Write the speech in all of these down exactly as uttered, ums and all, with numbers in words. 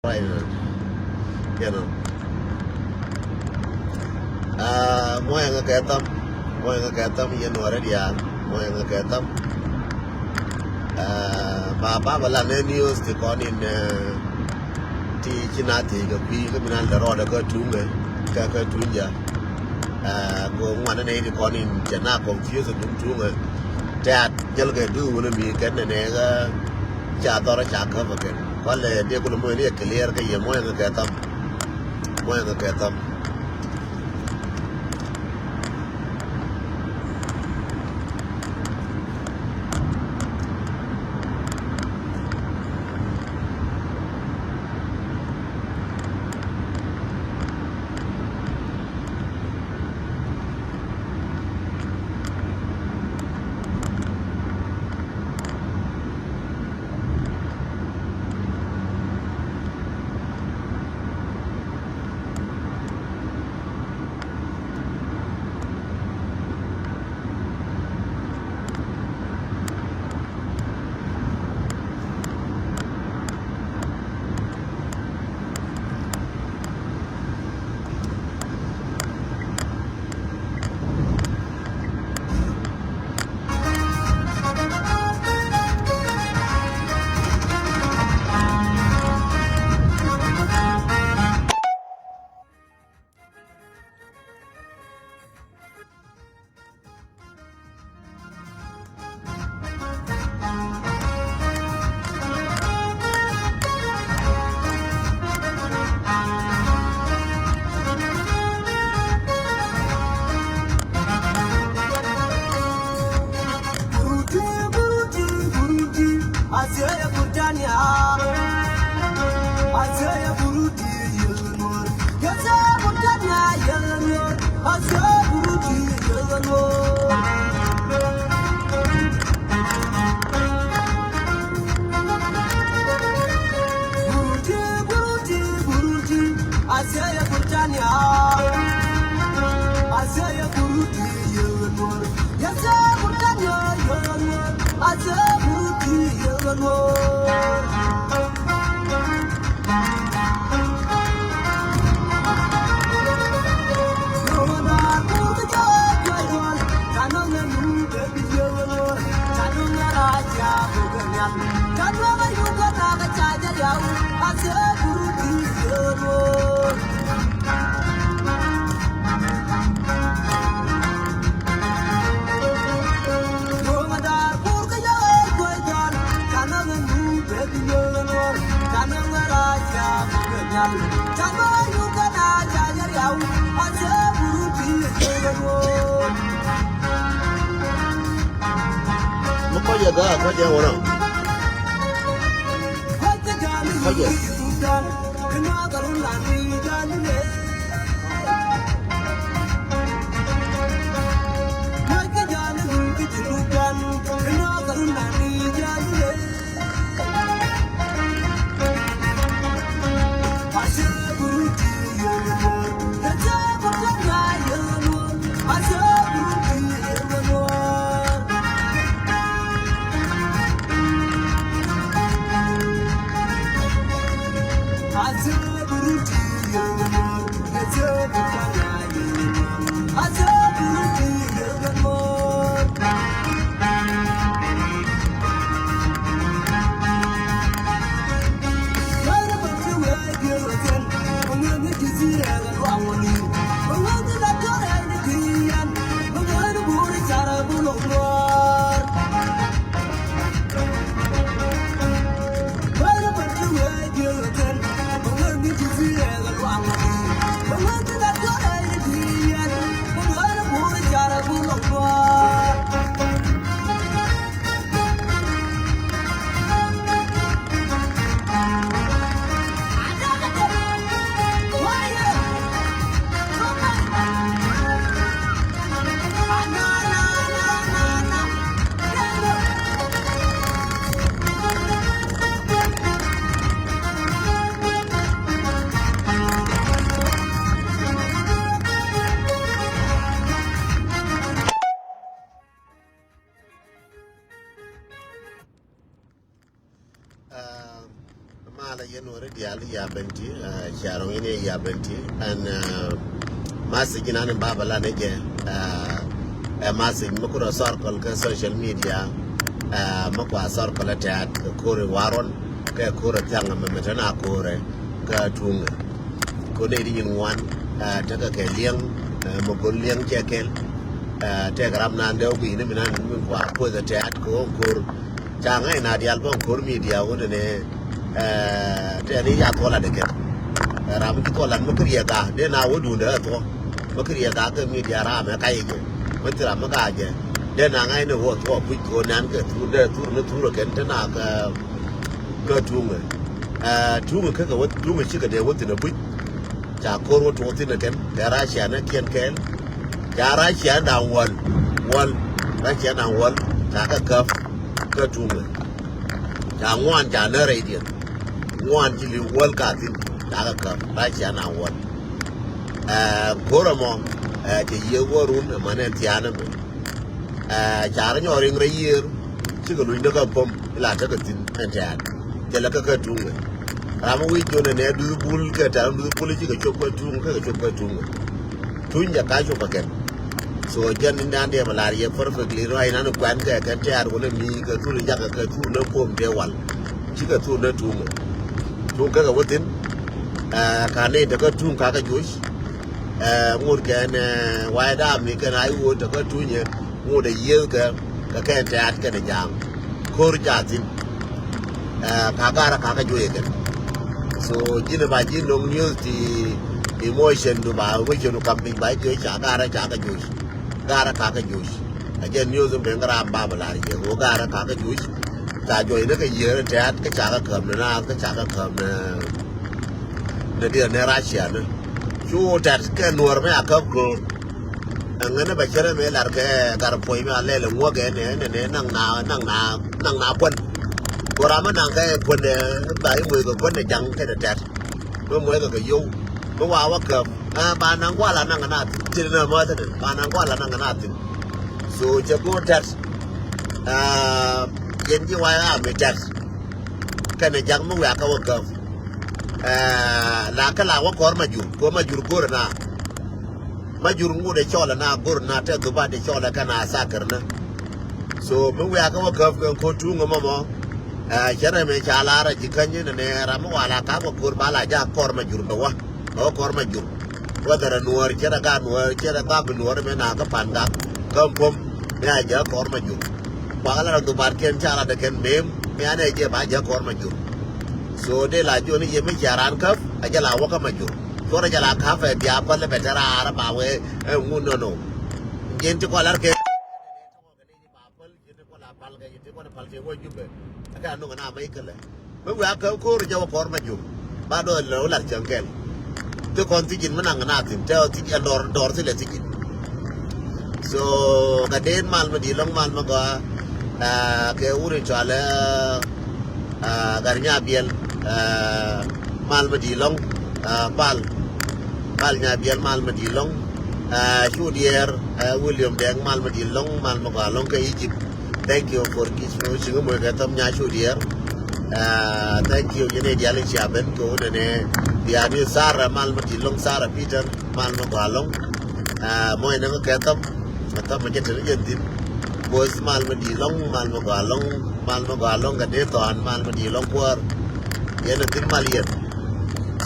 Right. You know. Ah, muɔ̱yɛ ŋä kɛ tham. Muɔ̱yɛ ŋä kɛ tham yɛn wä rɛd ya. Muɔ̱yɛ ŋä kɛ tham. Ah, ba ba ba la nɛ news ti kɔn in, eh, ti ci na ti kɛ kui̱ kɛ mi na lɛ rɔɔdɛ kɛ tuŋ kɛ kɛ tuŋ ja. Ah, go ŋuan nɛ ti kɔn in cɛ na confuse duŋ tuŋ kɛ. Tɛ̈t jäl kɛ duŋ wun mi kɛn nɛ nɛ kɛ ca dhɔr ca kɛ bä kɛn. Kɔlɛ dee kulɛ muɔ̱yɛ ni clear kɛ yɛ muɔ̱yɛ ŋä kɛ tham. Muɔ̱yɛ ŋä kɛ tham. Mi kɔc ɛ gak kɔc ɛ wä rɔm. Kɔc ɛ. Yal ya benti, eh, cia rɔŋ in ya benti. And, eh, message nan in baba la ne jɛ, eh, eh, message mi kura circle kɛ social media, eh, mi kua circle tɛt kɛ kore waron, kɛ kore thiaŋ mi mi tɛna kore kɛ tuŋ. Kone di nyin wan, eh, tekɛ kɛ liɛŋ, eh, mi gol liɛŋ cɛ kɛl, eh, tekɛ ram nan dee wini mi nan mi kua kueth tɛt kɛ kor. Ca ŋa̱c na dial bä ko̱r media wä nɛnɛ, eh, tɛni ya thuɔl adɛ kɛn. Ram mi ci thuɔl an mi kɛ riɛk a, dee na wä duundɛ ɛ thuɔ. Mi kɛ riɛk a kɛ media ram ɛ kac jɛ. Mi thi ram mi ka jɛ. Dee na ŋa̱c ni wä thuɔ puc kɛ nan kɛ thur dee thur ni thur kɛn te na kɛ, kɛ tuŋɛ. Eh, tuŋɛ kɛ kɛ wä, tuŋɛ cikɛ dee wä thin ɛ puc. Ca ko̱r wä tuɔɔk thin ɛ kɛn, kɛ racia ni kiɛn kɛɛl. Ca racia ni da̱ŋ wäl, wäl, racia ni da̱ŋ wäl, ca kɛ käp, kä tuŋɛ. Ca ŋuan ca ni rɛydiɛn. Ŋuan ci li̱w wäl ka thin, ca kɛ käp, racia ni da̱ŋ wäl. Ɛ, ko̱r ɛmɔ, ɛ, cɛ yiëë wä run, ɛmɔ ni thia̱a̱n ɛmɛ. Ɛ, ca rɔ nyɔk riŋ rɛy yiëër, cikɛ luny ni kä pom, ila tekɛ thin ɛn tɛ̈ɛ̈n. Thilɛ kä kä tuŋ ɛ. Ram mi wi̱c jon ɛnɛ duth bul kɛ tɛ̈ɛ̈n duth bul cikɛ cop kä tuŋ, kɛ kɛ cop kä tuŋ ɛ. Tuny jɛ ka cop ɛ kɛn. So jɛn ni nan diɛ mi lar yɛ perfectly right nan kuɛn kɛ kɛn tɛ̈ɛ̈n wä ni mi kɛ thul jakɛ kɛ thul ni pom tɛ wal. Cikɛ thul ni tuŋ ɛ. Tuŋ kɛ kɛ wä thin. Ɛ, ka ni tekɛ tuŋ ka kɛ joc. Ɛ, ŋut kɛn, ɛ, wa̱i̱ da̱a̱m ni kɛn a i̱ ɣöö tekä tunyɛ ŋut ɛ yiëëthkɛ kɛ kɛn tɛ̈t kɛn ɛ ja̱a̱ŋ. Ko̱r ca thi̱n. Ɛ, ka garä kakä juɔyɛ kɛn. So ji̱n ɛ ba ji̱ no̱ŋ news ti emotion du ba emotion du kam piny ba ji̱ juɔy ca garä ca kɛ juɔy. Garä kakä juɔy. Ɛ jɛn news in ben kä ram ba bɛ lar yɛ ɣöö garä kakä juɔy. Ca juɔy ni kɛ yiëër in tɛ̈t kä ca kɛ käm ni naath kä ca kɛ käm ni ni diɛ ni Russia ni. Cu tɛt kɛ nuɔr mi a käp köör. Ɛŋɛ ni bɛ cärɛ mi lar kɛ gar puɔ̱ny mi a lɛl ŋuɔk ɛn ɛn ɛn naŋ na naŋ na naŋ na kuän. Ku ram mi naŋ kɛ kuän ɛ ba i̱ muëë kɛ kuän ɛ jaŋ kɛnɛ tɛt. Mi muëë kɛ kɛ yow mi wa wä käp. Ɛ ba naŋ kuala naŋ na thi̱n ti ni na mäth ni ba naŋ kuala naŋ na thi̱n. So cɛ go̱o̱r tɛt. Ɛ yɛn ji̱ wa ya mi tɛt. Kɛnɛ jaŋ mi wiakä wä käp. Ɛ la kä la wä kɔr ma jur kɔ ma jur go̱r na. Ma jur ŋut ɛ cɔl ɛ na go̱r na tɛ dhubat ɛ cɔl ɛ kɛn a thakir ni. So mi wiakä wä käp kɛn ko̱ tuŋ ɛ mɔmɔ. Ɛ cɛ rɛm ɛ ca lar ɛ ji̱ käny ni nɛ ram mi wala ka wä go̱r ba la jak kɔr ma jur bɛ wä. Ɛ wä kɔr ma jur. Whether a nuɔr cɛ rɛ ka nuɔr cɛ rɛ dhap nuɔr mɛ na kä pan gak kä pom mɛ a jɛ kɔr ma jur. Kuakä la rɛ dhubat kɛn ca lat kɛn mem mɛ a nɛ jɛ ba jɛ kɔr ma jur. So de la joni yɛ mi cia ran käp a jɛ la wä kä ma jur. Cuɔr a jɛ la käp ɛ bia päl bɛ te raar ba wee ɛ ŋun nɔnɔ. Jɛn ti kɔ lar kɛ. Ba päl, ji̱n ti kɔ la pal kɛ, ji̱n ti kɔ la pal kɛ wä Jubɛ. Ɛ kɛ anɔŋ na mɛ ikɛlɛ. Mi wiak kɛ ko̱r jɛ wä kɔr ma jur. Ba dɔɔr lɛ wä lar cäŋ kɛl. Ti kɔn thi̱ji̱n mi naŋ na thi̱n, tɛ thi̱ji̱n dɔɔr, dɔɔr thilɛ thi̱ji̱n. So kɛ deen mal mi di̱i̱t lɔ̱ŋ mal mi gɔaa. Aa, kɛ wuri cɔalɛ, aa, Gat Nyabiɛl, aa, mal mi di̱i̱t lɔ̱ŋ, aa, Pal. Pal Nyabiɛl mal mi di̱i̱t lɔ̱ŋ. Aa, cu diɛɛr, aa, William Dɛŋ mal mi di̱i̱t lɔ̱ŋ, mal mi gɔaa lɔ̱ŋ kɛ Egypt. Thank you for this. Ciŋ moc kɛ thɔm nya cu diɛɛr. Aa, thank you. Yɛn i̱ diaal i̱ cia ben kɛ wunɛ nɛ. Diaal ni Sarah mal mi di̱i̱t lɔ̱ŋ, Sarah Peter mal mi gɔaa lɔ̱ŋ. Aa, moc nɛ kɛ thɔm. Kɛ thɔm mi jɛ te ni jɛ thi̱n. Both mal mi di̱i̱t lɔ̱ŋ, mal mi gɔaa lɔ̱ŋ, mal mi gɔaa lɔ̱ŋ kɛ dee thɔan, mal mi di̱i̱t lɔ̱ŋ kuäär. Yɛn a thi̱n mal yɛn.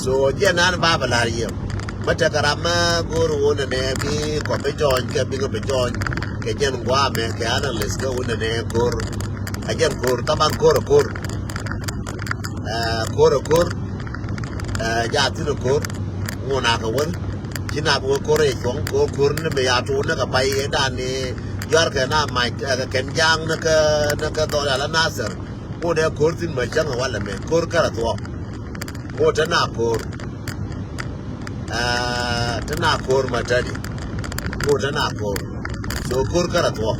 So jiɛn nan ba bɛ la̱r yɛ. Mä tekɛ ram mä go̱o̱r wun nɛ nɛ bi kɔ bi jɔny kɛ bi kɔ bi jɔny kɛ jɛn guamɛ kɛ analyst kɛ wun nɛ nɛ ko̱r. A jɛn ko̱r, taban ko̱r a ko̱r. Ɛ, ko̱r a ko̱r. Ɛ, ja thi̱n a ko̱r. Ŋun a kɛ wun. Ci na bi wä ko̱r a cuɔ̱ŋ ko̱r ko̱r ni mi ya tuun ni kɛ pay ɛ dan ni juar kɛ na mac, ɛ, kɛ kɛn ja̱a̱ŋ ni kɛ, ni kɛ dhɔl ala Nasir. Ŋun ɛ ko̱r thi̱n mɛ cäŋ ɛ walɛ mɛ ko̱r kärɛ thuɔ̱k. Ŋot te na ko̱r. Aa, te na ko̱r ma tadi. Ŋot te na ko̱r. So ko̱r kärɛ thuɔ̱k.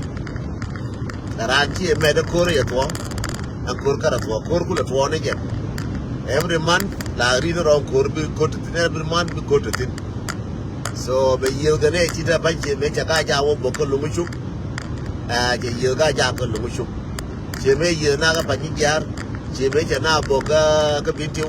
Raan ci mɛt ko̱r yɛ thuɔ̱k. Ɛn ko̱r kärɛ thuɔ̱k. Ko̱r kulɛ thuɔ̱k ni jɛ. Every month la rin rɔŋ ko̱r bi ko̱r ti thin. Every month bi ko̱r ti thin. So bɛ yiëë kɛ nɛ ci te ba̱ny ci mɛ cɛ ka ja wä bok kä lo̱ŋ cuk. Aa, cɛ yiëë ka ja kä lo̱ŋ cuk. Cɛ mɛ yiëë na kä pa̱ny jiaar. Cɛ mɛ cɛ na bok kä, kä bin tiw.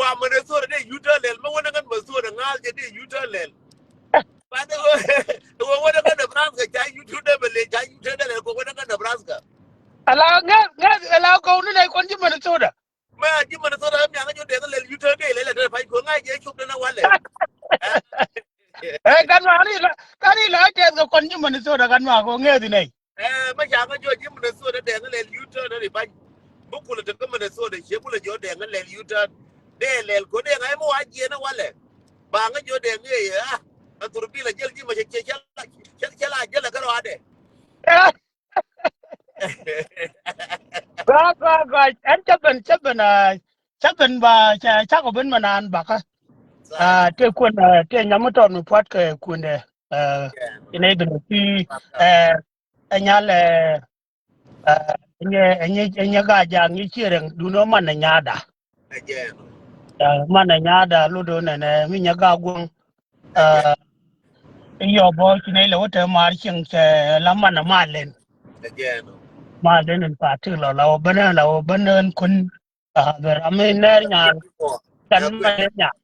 gua Minnesota dee U-turn lɛl, mɛ wä ni ŋän Minnesota ŋa̱a̱l jɛ dee U-turn lɛl. Ba dee wä, wä ni ŋän Nebraska ca U-turn dee bɛ lɛl, ca U-turn dee lɛl kɛ wä ni ŋän Nebraska. Ala ŋɛ ŋɛ ala kɔw ni nɛ kɔn ji̱ Minnesota. Mɛ a ji̱ Minnesota mi aŋä jɔ dee ŋä lɛl U-turn dee lɛl lɛ tɛ pay kɔ ŋa̱c jɛ cop dee na walɛ. Ɛ gan ma ni la gan ni la tɛ kɛ kɔn ji̱ Minnesota gan ma kɔ ŋɛ di nɛ. Ɛ mɛ ca ŋä jɔ ji̱ Minnesota dee ŋä lɛl U-turn ni bany. Bi kulɛ te kä Minnesota cie kulɛ jɔ dee ŋä lɛl U-turn. Dee lɛl ko dee ŋä mɛ wa jiɛ na walɛ. Ba ŋä jɔ dee ŋä yɛ a. An thur bi la jɛl ji̱ ma cɛ cɛ cɛ la jɛl kä rɔadɛ. Gɔaa gɔaa gɔaa ɛn cä ben cä ben a cä ben ba cä cä kɔ ben mɛ naan bakä. Tëë kuën tëë nyam mi tɔt mi pua̱t kɛ kuëndɛ. Ci nɛy ben ti ɛ nyal ɛ nyɛ ɛ nyɛ ɛ nyɛ gaa jaak nyɛ ciɛ rɛŋ dun ɔ man ɛ nyaada. Man ɛ nyaada lot ɔ nɛnɛ mi nyɛ gaa guɔ̱ŋ. Iyɔ bɔ ci nɛy lɛ wä te maar cieŋ cɛ la man ɛ mal len. Mal len in patik lɔ la wä ben la wä ben kun. Bɛ ram mi nɛɛr nyaal. Can ma nɛɛr nyaal.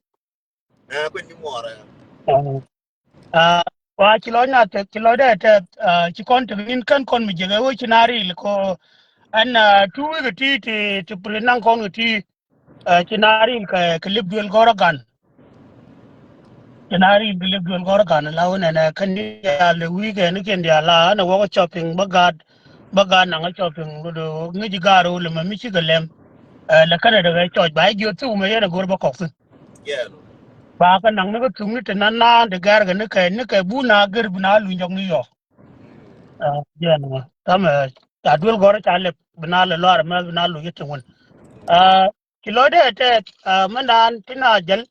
Wa ci lɔc na tek ci lɔc dee tɛth ci kɔn tek nin kän kɔn mi jek ɛ wä ci na ril ko. Ɛn tu wik ti ti ti pili naŋ kɔn ti. Ci na ril kɛ kɛ lip duel gɔr a gan. Ci na ril kɛ lip duel gɔr a gan la wä nɛnɛ kän diaal wi̱i̱ kɛ ni kɛn diaal la ɛn ɛ wä kɛ shopping bä gaat bä gaat naŋ ɛ shopping ŋi̱ci gaat rol mɛ mi cikɛ lɛm. Lɛ känɛ dɛ kɛ cɔc ba jiɔ thuk mɛ yɛn ɛ go̱r bä kɔk thi̱n. Ba kɛ naŋ ni kä thuk ni te nan naan te gɛr kɛ ni kɛ ni kɛ bu na gɛr bi na luny jɔk ni yɔ. Jɛn ŋɔ tamɛ a duel gɔr ca lep bi na lɛ lɔr mɛ bi na luny te wun. Ci lɔcdɛ tɛth mɛndan ti na jäl.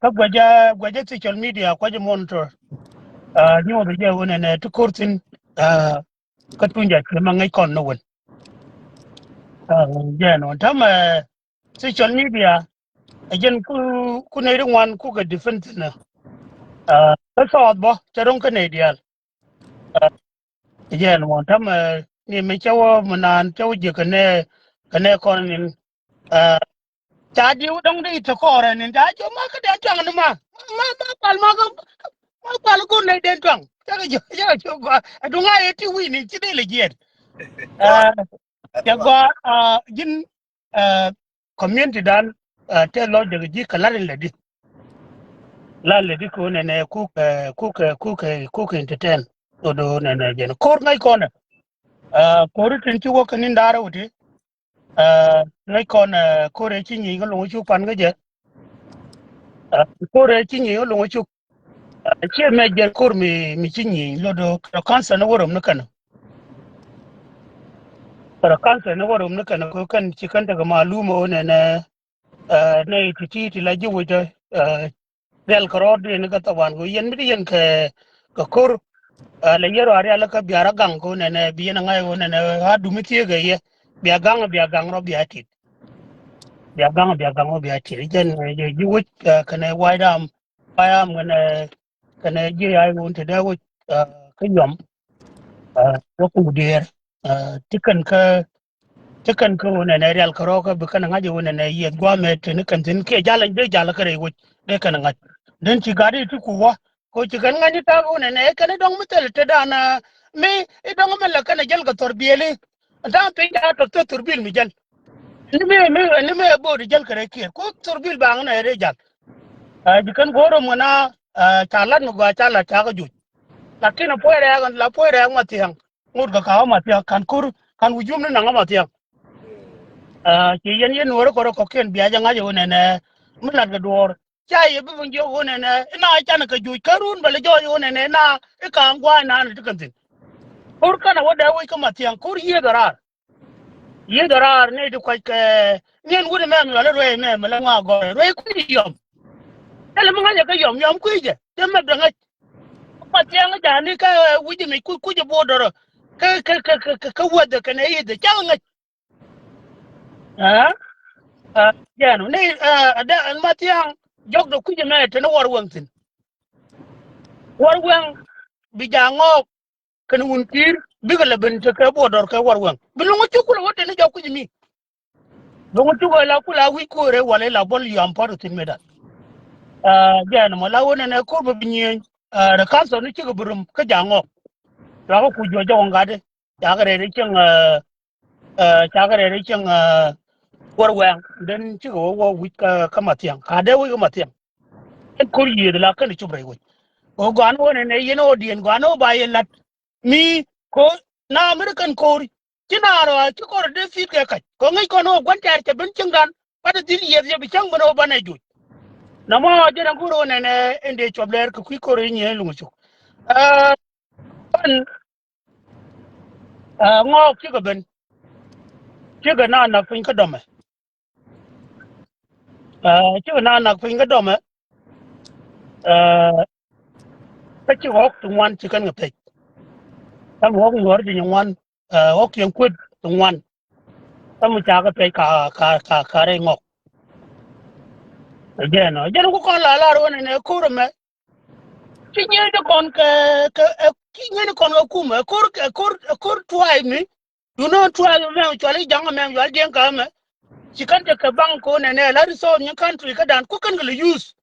Kä guɛcä guɛcä social media kua̱cä monitor. Nyuɔth jɛ wun ɛnɛ ti ko̱r thi̱n. Kä tuny ja ciɛ ma ŋäc kɔn ni wun. Jɛn wun tamɛ social media. Ɛ jɛn ku ku nɛy ri ŋuan ku kɛ defend thi̱n. Kä thɔɔth bä cɛ ro̱ŋ kä nɛy diaal. Jɛn wun tamɛ ni mi cɛ wä mi naan cɛ wä jiɛ kɛ nɛ kɛ nɛ kɔn nin. Ca diw dɔŋ di te kɔɔrɛ ni ca jɔ ma kä dee tuaŋ ni ma ma ma pal ma kä ma pal gun ni dee tuaŋ ca kɛ jɔ ca kɛ jɔ gua a duŋ a yɛ ti wi̱i̱ ni ci dee lɛ jiɛt. Ca gua ji̱n community dan te lɔ dek ji̱ kɛ lar in lɛ di. La lɛ di ko nɛnɛ kuk, eh, kuk, eh, kuk, eh, kuk entertain. Dodo nɛnɛ jɛn. Ko̱r ŋa̱c kɔnɛ. Ah, ko̱r tin ci wä kɛ ni̱n da̱rä wä ti. Ah, ŋäc kɔn, ah, ko̱r ëë ci nyieny kä lo̱ŋ cuk pan kä jɛ. Ah, ko̱r ëë ci nyieny kä lo̱ŋ cuk. Ah, ciɛ mɛ jɛn ko̱r mi, mi ci nyieny lo̱do̱ kɛ cancer ni wä röm ni kɛn. Kɛ cancer ni wä röm ni kɛn kɛ kɛn ci kɛn tekɛ malum ɣöö nɛnɛ, ah, nɛ ti ti ti la ji̱ wecdä, ah, rial kɛ rɔɔdiɛn kä thaban kɛ yɛn mi ti yɛn kɛ, kɛ ko̱r, ah, lɛ yɛn rɔ a rial kä bia rɔ gaŋ kɛ nɛnɛ bi yɛn a ŋa̱c kɛ nɛnɛ a dumi thiee kɛ yɛ. Bia gaŋ, bia gaŋ rɔ bia tit. Bia gaŋ, bia gaŋ rɔ bia tit. Jɛn, eh, ji̱, ji̱ wec, ah, kɛnɛ wa̱i̱ dam, wa̱i̱ dam kɛnɛ, kɛnɛ ji̱ ya̱ wun te dee wec, ah, kä yɔm. Ah, wä ku diɛɛr. Ah, ti kɛn kä, ti kɛn kä wun nɛnɛ rial kɛ rɔɔkä bi kɛn ŋa̱c wun nɛnɛ yieth guamɛ te ni kɛn thin kiɛ jal, dee jal kä rɛy wec, dee kɛn ŋa̱c. Den ci gat i̱ ti ku wä. Ko ci kɛn ŋa̱c ni ta̱a̱ wun nɛnɛ kɛn i̱ dɔ̱ŋ mi thil te dan, ah, mi i̱ dɔ̱ŋ mi lɛ kɛn a jäl kɛ thɔr biɛli. Ta̱a̱ piny ca tɔth thil thurbil mi jäl. Ni mi, mi, ni mi bo̱o̱t jäl kɛ rɛy kiɛɛr. Ko thurbil baŋ nɛ rɛy jäl. Ah, ji̱ kɛn go̱o̱r rom ŋäna, ah, ca lat mi gɔaa ca lat ca kɛ juc. Lakin a puɔy rɛɛk, la puɔy rɛɛk Mathiaŋ. Ŋot kɛ ka̱wä Mathiaŋ, ka̱n ko̱r, ka̱n wujum ni naŋä Mathiaŋ. Ah, ci yɛn yɛn nuɔ̱ɔ̱r kɔrɔ kɔ̱kiɛn bia jɛ ŋa̱c ɣöö nɛnɛ, mi lat kɛ duɔ̱ɔ̱r. Ca yɛ bi bi jiök ɣöö nɛnɛ, ina can kɛ juc kä run bɛ lɛ jɔɔc ɣöö nɛnɛ, ina i̱ ka̱a̱ŋ gua̱a̱c naan ti kɛn thi̱n. Ko̱r kɛn a wä dee wec kä Mathiaŋ, ko̱r yiëëth a raar. Yiëëth a raar ni ti kuac kɛ niɛn wut mɛm yɔl i̱ ruɛy mɛm la ŋɔak gɔrɛ ruɛy kui̱ yɔm. Thilɛ mi ŋa̱cɛ kä yɔm, yɔm kui̱ jɛ, jɛ mɛp dɛ ŋäc. Kuac thiaŋ ja̱a̱ni kä wi̱c mi kuc, kuc buɔt dɔrɔ. Kä, kä, kä, kä, kä, kä wäthɛ kɛnɛ i̱thɛ cak ŋäc. Aa, aa, jɛn ni, aa, ada, ma thiaŋ jɔk dɔ kui̱c mɛ teni war wɛŋ thi̱n. War wɛŋ bi ja̱ ŋɔɔk kɛn wun ki̱i̱r bikɛ lɛ ben tekɛ buɔt dɔr kɛ war wɛŋ. Bi luŋ cuk kulɛ wä teni jɔk kui̱c mi. Luŋ cuk la kula wi̱c kuɔrɛ walɛ la bol yɔam pɔt thi̱n mi dat. Aa, jɛn mɔ la wä nɛnɛ ko̱r bä bi nyieny. Aa, rɛ kansɔl ni cikɛ bi rum kä ja̱ ŋɔɔk. Luakä kuc juɔc jɔk ŋa̱t i̱ cakɛ rɛy ri cieŋ, aa, aa, cakɛ rɛy ri cieŋ, aa, war wɛŋ. Den cikɛ wä wä wi̱c kä, kä Mathiaŋ. Ka dee wi̱c kä Mathiaŋ. Ɛn ko̱r yiëëth la kɛn cop rɛy wec. Kɛ ɣöö gɔaa ni wä nɛnɛ yɛn ɣöö diɛn gɔaa ni wä ba yɛ la̱t. Mi ko na American ko̱ri. Ci na rɔ ci kɔr dee fit kɛ kac. Kɛ ŋäc kɔn wä gua̱n tɛ̈r cɛ ben cieŋdan. Bat dhil yiëëth yɛ bi cäŋ ben wä banɛ juc. Namɔ jɛn a go̱r wä nɛnɛ ɛn dee cuɔp lɛɛr kɛ kui̱ ko̱r i̱ nyiee luŋ cuk. Aa, pan, aa, ŋɔɔk cikɛ ben. Cikɛ na nak piny kä dɔmɛ. Aa, cikɛ na nak piny kä dɔmɛ. Aa, kä cikɛ ɣɔk ti ŋuan ci kɛn kɛ pec. Kä mi ɣɔk ŋuɔr ti ŋuan, aa, ɣɔk kiɛn kuet ti ŋuan. Kä mi cakɛ pec ka, ka, ka, ka rɛy ŋɔk. Jɛn ɔ, jɛn ku kɔn la lar wä nɛnɛ ko̱r ɛmɛ. Ci nyieny ti kɔn kɛ, kɛ, ɛ, ci nyieny ti kɔn kɛ kumɛ, ɛ ko̱r, ɛ ko̱r, ɛ ko̱r tuay mi. You know, tuay mi mɛm cual i̱ ja̱ŋ mɛm cual jiɛŋ kä mɛ. Ci kɛn tekɛ baŋ ko nɛnɛ la resolve nyin country kä dan ku kɛn kɛ lɛ use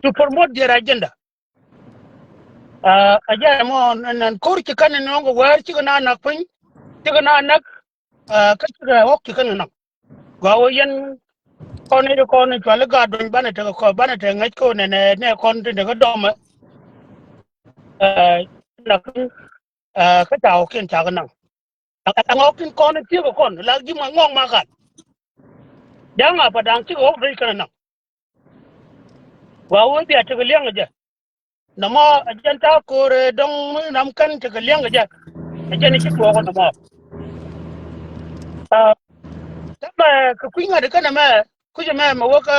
to promote their agenda. Aa, a jɛ mɔ nɛn, nɛn ko̱r ci kɛn ni nɔŋ kɛ wäär cikɛ na nak piny, cikɛ na nak, aa, kä cikɛ ɣɔk ci kɛn ni nak. Gɔaa wä yɛn kɔn i̱ kɔn i̱ cual i̱ gaat duɔ̱ny banɛ tekɛ kɔn banɛ tekɛ ŋäc kɛ wä nɛnɛ nɛ kɔn tin tekɛ dɔmɛ. Aa, nak piny, aa, kä ca ɣɔkiɛn cakɛ naŋ. Ɛ ŋɔk tin kɔn i̱ thiekɛ kɔn la ji̱ ma ŋɔk ma gat. Ja̱ŋ a pa da̱ŋ cikɛ ɣɔk rɛy kɛn naŋ. Gɔaa wä bia tekɛ liɛŋ jɛ. Namɔ a jɛn ta̱a̱ ko̱r ɛ dɔ̱ŋ mi nam kɛn tekɛ liɛŋ kɛ jɛ. A jɛn i̱ ci tuɔɔk nɔmɔ. Aa, tämɛ kɛ kui̱ ŋa̱t kɛn ɛmɛ, kui̱c ɛmɛ mɛ wä kä,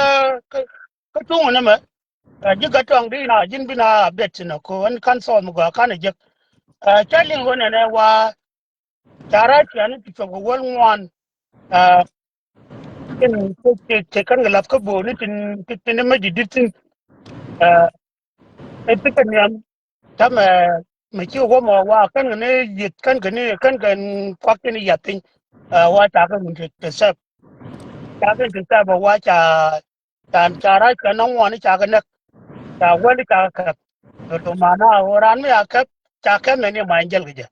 kä, kä tuŋ nɛmɛ. Aa, ji̱ gat tɔŋ di na ji̱n bi na update nɔ ko ɛn kan thɔɔth mi gɔaa kan ɛ jek. Aa, cä liŋ wä nɛnɛ wa ca Russia ni ti cuɔp kɛ wäl ŋuan. Aa, tin ti, ti, ti kɛn kɛ lath kä bo̱o̱ni tin, tin, tin mɛ ji̱ di̱t thi̱n. Aa, ɛ ti kɛ niam. Tamɛ mɛ ci wä mɔ wa kɛn kɛ ni yieth kɛn kɛ ni kɛn kɛ kuak tin yath piny. Aa, wa ca kɛ wun ti, ti sɛp. Ca kɛ ti sɛp wa ca Ca, ca Russia nɔŋ ŋuɔni ca kɛ näk. Ca wäli ca kɛ kɛp. Kɛ lo mana ɣöö raan mi a kɛp ca kɛp mɛn yɛ mac jäl kɛ jɛ.